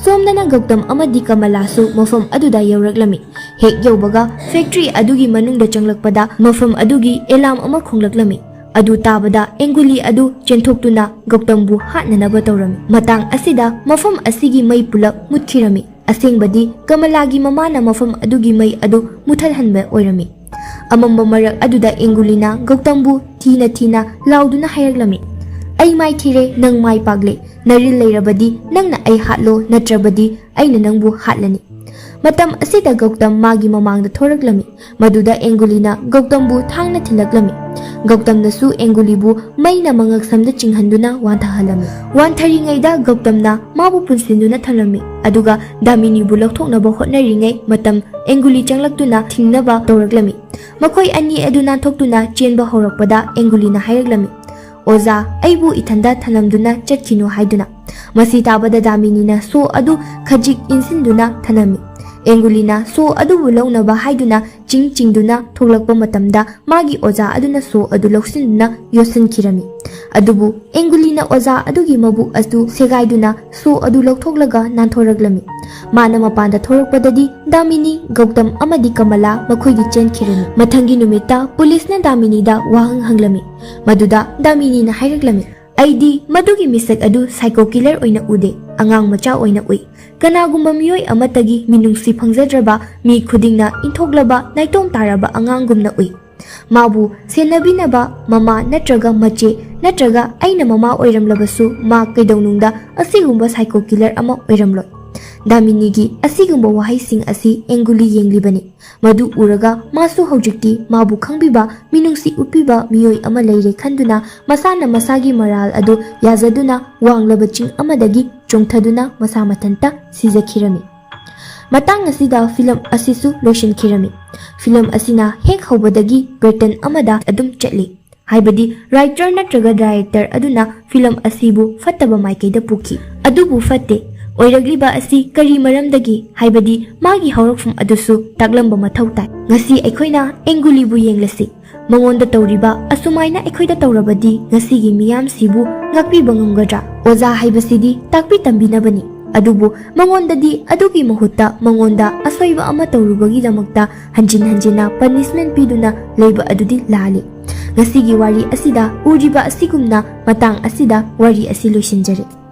ꯁꯣꯝꯗꯅ ꯒꯧꯇꯝ ꯑꯃꯗꯤ ꯀꯃꯂꯥꯁꯨ ꯃꯐꯝ ꯑꯗꯨꯗ ꯌꯧꯔꯛꯂꯝꯃꯤ꯫ ꯍꯦꯛ ꯌꯧꯕꯒ ꯐꯦꯛꯇ꯭ꯔꯤ ꯑꯗꯨꯒꯤ ꯃꯅꯨꯡꯗ ꯆꯪꯂꯛꯄꯗ ꯃꯐꯝ ꯑꯗꯨꯒꯤ ꯑꯦꯂꯥꯝ ꯑꯃ ꯈꯣꯡꯂꯛꯂꯝꯃꯤ꯫ ꯑꯗꯨ ꯇꯥꯕꯗ ꯑꯦꯡꯒꯨꯂꯤ ꯑꯗꯨ ꯆꯦꯟꯊꯣꯛꯇꯨꯅ ꯒꯧꯇꯝꯕꯨ ꯍꯥꯠꯅꯅꯕ ꯇꯧꯔꯝꯃꯤ꯫ ꯃꯇꯥꯡ ꯑꯁꯤꯗ ꯃꯐꯝ ꯑꯁꯤꯒꯤ ꯃꯩ ꯄꯨꯂꯞ ꯃꯨꯠꯈꯤꯔꯝꯃꯤ꯫ ꯑꯁꯦꯡꯕꯗꯤ ꯀꯃꯂꯥꯒꯤ ꯃꯃꯥꯅ ꯃꯐꯝ ꯑꯗꯨꯒꯤ ꯃꯩ ꯑꯗꯨ ꯃꯨꯊꯠꯍꯟꯕ ꯑꯣꯏꯔꯝꯃꯤ꯫ ꯑꯃꯝꯕ ꯃꯔꯛ ꯑꯗꯨꯗ ꯑꯦꯡꯒꯨꯂꯤꯅ ꯒꯧꯇꯝꯕꯨ ꯊꯤꯅ ꯊꯤꯅ ꯂꯥꯎꯗꯨꯅ ꯍꯥꯏꯔꯛꯂꯝꯃꯤ, "ꯑꯩ ꯃꯥꯏꯊꯤꯔꯦ, ꯅꯪ ꯃꯥꯏ ꯄꯥꯛꯂꯦ꯫ ꯅꯔꯤꯜ ꯂꯩꯔꯕꯗꯤ ꯅꯪꯅ ꯑꯩ ꯍꯥꯠꯂꯣ, ꯅꯠꯇ꯭ꯔꯕꯗꯤ ꯑꯩꯅ ꯅꯪꯕꯨ ꯍꯥꯠꯂꯅꯤ꯫" ꯃꯇꯝ ꯑꯁꯤꯗ ꯒꯧꯇꯝ ꯃꯥꯒꯤ ꯃꯃꯥꯡꯗ ꯊꯣꯔꯛꯂꯝꯃꯤ꯫ ꯃꯗꯨꯗ ꯑꯦꯡꯒꯨꯂꯤꯅ ꯒꯧꯇꯝꯕꯨ ꯊꯥꯡꯅ ꯊꯤꯜꯂꯛꯂꯝꯃꯤ꯫ ꯒꯧꯇꯝꯅꯁꯨ ꯑꯦꯡꯒꯨꯂꯤꯕꯨ ꯃꯩꯅ ꯃꯉꯛꯁꯝꯗ ꯆꯤꯡꯍꯟꯗꯨꯅ ꯋꯥꯟꯊꯍꯜꯂꯝꯃꯤ꯫ ꯋꯥꯟꯊꯔꯤꯉꯩꯗ ꯒꯧꯇꯝꯅ ꯃꯥꯕꯨ ꯄꯨꯟꯁꯤꯟꯗꯨꯅ ꯊꯝꯂꯝꯃꯤ, ꯑꯗꯨꯒ ꯗꯥꯃꯤꯅꯤꯕꯨ ꯂꯧꯊꯣꯛꯅꯕ ꯍꯣꯠꯅꯔꯤꯉꯩ ꯃꯇꯝ ꯑꯦꯡꯒꯨꯂꯤ ꯆꯪꯂꯛꯇꯨꯅ ꯊꯤꯡꯅꯕ ꯇꯧꯔꯛꯂꯝꯃꯤ꯫ ꯃꯈꯣꯏ ꯑꯅꯤ ꯑꯗꯨ ꯅꯥꯟꯊꯣꯛꯇꯨꯅ ꯆꯦꯟꯕ ꯍꯧꯔꯛꯄꯗ ꯑꯦꯡꯒꯨꯂꯤꯅ ꯍꯥꯏꯔꯛꯂꯝꯃꯤ, "ꯑꯣꯖꯥ, ꯑꯩꯕꯨ ꯏꯊꯟꯗ ꯊꯅꯝꯗꯨꯅ ꯆꯠꯈꯤꯅꯨ" ꯍꯥꯏꯗꯨꯅ꯫ ꯃꯁꯤ ꯇꯥꯕꯗ ꯗꯥꯃꯤꯅꯤꯅ ꯁꯣ ꯑꯗꯨ ꯈꯖꯤꯛ ꯏꯟꯁꯤꯟꯗꯨꯅ ꯊꯅꯝꯃꯤ꯫ ꯑꯦꯡꯒꯨꯂꯤꯅ ꯁꯣ ꯑꯗꯨꯕꯨ ꯂꯧꯅꯕ ꯍꯥꯏꯗꯨꯅ ꯆꯤꯡ ꯆꯤꯡꯗꯨꯅ ꯊꯣꯛꯂꯛꯄ ꯃꯇꯝꯗ ꯃꯥꯒꯤ ꯑꯣꯖꯥ ꯑꯗꯨꯅ ꯁꯣ ꯑꯗꯨ ꯂꯧꯁꯤꯟꯗꯨꯅ ꯌꯣꯠꯁꯤꯟꯈꯤꯔꯝꯃꯤ꯫ ꯑꯗꯨꯕꯨ ꯑꯦꯡꯒꯨꯂꯤꯅ ꯑꯣꯖꯥ ꯑꯗꯨꯒꯤ ꯃꯕꯨꯛ ꯑꯗꯨ ꯁꯦꯒꯥꯏꯗꯨꯅ ꯁꯣ ꯑꯗꯨ ꯂꯧꯊꯣꯛꯂꯒ ꯅꯥꯟꯊꯣꯔꯛꯂꯝꯃꯤ꯫ ꯃꯥꯅ ꯃꯄꯥꯟꯗ ꯊꯣꯔꯛꯄꯗꯗꯤ ꯗꯥꯃꯤꯅꯤ, ꯒꯧꯇꯝ ꯑꯃꯗꯤ ꯀꯃꯂꯥ ꯃꯈꯣꯏꯗꯤ ꯆꯦꯟꯈꯤꯔꯝꯃꯤ꯫ ꯃꯊꯪꯒꯤ ꯅꯨꯃꯤꯠꯇ ꯄꯨꯂꯤꯁꯅ ꯗꯥꯃꯤꯅꯤꯗ ꯋꯥꯍꯪ ꯍꯪꯂꯝꯃꯤ꯫ ꯃꯗꯨꯗ ꯗꯥꯃꯤꯅꯤꯅ ꯍꯥꯏꯔꯛꯂꯝꯃꯤ, ꯑꯩꯗꯤ ꯃꯗꯨꯒꯤ ꯃꯤꯁꯛ ꯑꯗꯨ psycho killer ꯑꯣꯏꯅ ꯎꯗꯦ, ꯑꯉꯥꯡ ꯃꯆꯥ ꯑꯣꯏꯅ ꯎꯏ꯫ ꯀꯅꯥꯒꯨꯝꯕ ꯃꯤꯑꯣꯏ ꯑꯃꯠꯇꯒꯤ ꯃꯤꯅꯨꯡꯁꯤ ꯐꯪꯖꯗ꯭ꯔꯕ, ꯃꯤ ꯈꯨꯗꯤꯡꯅ ꯏꯟꯊꯣꯛꯂꯕ, ꯅꯥꯏꯇꯣꯝ ꯇꯥꯔꯕ ꯑꯉꯥꯡꯒꯨꯝꯅ ꯎꯏ꯫ ꯃꯥꯕꯨ ꯁꯦꯟꯅꯕꯤꯅꯕ ꯃꯃꯥ ꯅꯠꯇ꯭ꯔꯒ ꯃꯆꯦ ꯅꯠꯇ꯭ꯔꯒ ꯑꯩꯅ ꯃꯃꯥ ꯑꯣꯏꯔꯝꯂꯕꯁꯨ, ꯃꯥ ꯀꯩꯗꯧꯅꯨꯡꯗ ꯑꯁꯤꯒꯨꯝꯕ psycho killer ꯑꯃ ꯑꯣꯏꯔꯝꯂꯣꯏ꯫ ꯗꯥꯃꯤꯅꯤꯒꯤ ꯑꯁꯤꯒꯨꯝꯕ ꯋꯥꯍꯩꯁꯤꯡ ꯑꯁꯤ ꯑꯦꯡꯒꯨꯂꯤ ꯌꯦꯡꯂꯤꯕꯅꯤ꯫ ꯃꯗꯨ ꯎꯔꯒ ꯃꯥꯁꯨ ꯍꯧꯖꯤꯛꯇꯤ ꯃꯥꯕꯨ ꯈꯪꯕꯤꯕ, ꯃꯤꯅꯨꯡꯁꯤ ꯎꯠꯄꯤꯕ ꯃꯤꯑꯣꯏ ꯑꯃ ꯂꯩꯔꯦ ꯈꯟꯗꯨꯅ, ꯃꯁꯥꯅ ꯃꯁꯥꯒꯤ ꯃꯔꯥꯜ ꯑꯗꯨ ꯌꯥꯖꯗꯨꯅ, ꯋꯥꯡꯂꯕ ꯆꯤꯡ ꯑꯃꯗꯒꯤ ꯆꯣꯡꯊꯗꯨꯅ ꯃꯁꯥ ꯃꯊꯟꯇ ꯁꯤꯖꯈꯤꯔꯝꯃꯤ꯫ ꯃꯇꯥꯡ ꯑꯁꯤꯗ ꯐꯤꯂꯝ ꯑꯁꯤꯁꯨ ꯂꯣꯏꯁꯤꯟꯈꯤꯔꯝꯃꯤ꯫ ꯐꯤꯂꯝ ꯑꯁꯤꯅ ꯍꯦꯛ ꯍꯧꯕꯗꯒꯤ pattern ꯑꯃꯗ ꯑꯗꯨꯝ ꯆꯠꯂꯤ, ꯍꯥꯏꯕꯗꯤ writer ꯅꯠꯇ꯭ꯔꯒ director ꯑꯗꯨꯅ ꯐꯤꯂꯝ ꯑꯁꯤꯕꯨ ꯐꯠꯇꯕ ꯃꯥꯏꯀꯩꯗ ꯄꯨꯈꯤ꯫ ꯑꯗꯨꯕꯨ ꯐꯠꯇꯦ꯫ ꯑꯣꯏꯔꯛꯂꯤꯕ ꯑꯁꯤ ꯀꯔꯤ ꯃꯔꯝꯗꯒꯤ, ꯍꯥꯏꯕꯗꯤ ꯃꯥꯒꯤ ꯍꯧꯔꯛꯐꯝ ꯑꯗꯨꯁꯨ ꯇꯥꯛꯂꯝꯕ ꯃꯊꯧ ꯇꯥꯏ꯫ ꯉꯁꯤ ꯑꯩꯈꯣꯏꯅ ꯑꯦꯡꯒꯨꯂꯤꯕꯨ ꯌꯦꯡꯂꯁꯤ꯫ ꯃꯉꯣꯟꯗ ꯇꯧꯔꯤꯕ ꯑꯁꯨꯃꯥꯏꯅ ꯑꯩꯈꯣꯏꯗ ꯇꯧꯔꯕꯗꯤ ꯉꯁꯤꯒꯤ ꯃꯤꯌꯥꯝꯁꯤꯕꯨ ꯉꯥꯛꯄꯤꯕ ꯉꯝꯒꯗ꯭ꯔꯥ? ꯑꯣꯖꯥ ꯍꯥꯏꯕꯁꯤꯗꯤ ꯇꯥꯛꯄꯤ ꯇꯝꯕꯤꯅꯕꯅꯤ꯫ ꯑꯗꯨꯕꯨ ꯃꯉꯣꯟꯗꯗꯤ ꯑꯗꯨꯒꯤ ꯃꯍꯨꯠꯇ ꯃꯉꯣꯟꯗ ꯑꯁꯣꯏꯕ ꯑꯃ ꯇꯧꯔꯨꯕꯒꯤꯗꯃꯛꯇ ꯍꯟꯖꯤꯟ ꯍꯟꯖꯤꯟꯅ punishment ꯄꯤꯗꯨꯅ ꯂꯩꯕ ꯑꯗꯨꯗꯤ ꯂꯥꯜꯂꯤ꯫ ꯉꯁꯤꯒꯤ ꯋꯥꯔꯤ ꯑꯁꯤꯗ ꯎꯔꯤꯕ ꯑꯁꯤꯒꯨꯝꯅ ꯃꯇꯥꯡ ꯑꯁꯤꯗ ꯋꯥꯔꯤ ꯑꯁꯤ ꯂꯣꯏꯁꯤꯟꯖꯔꯦ꯫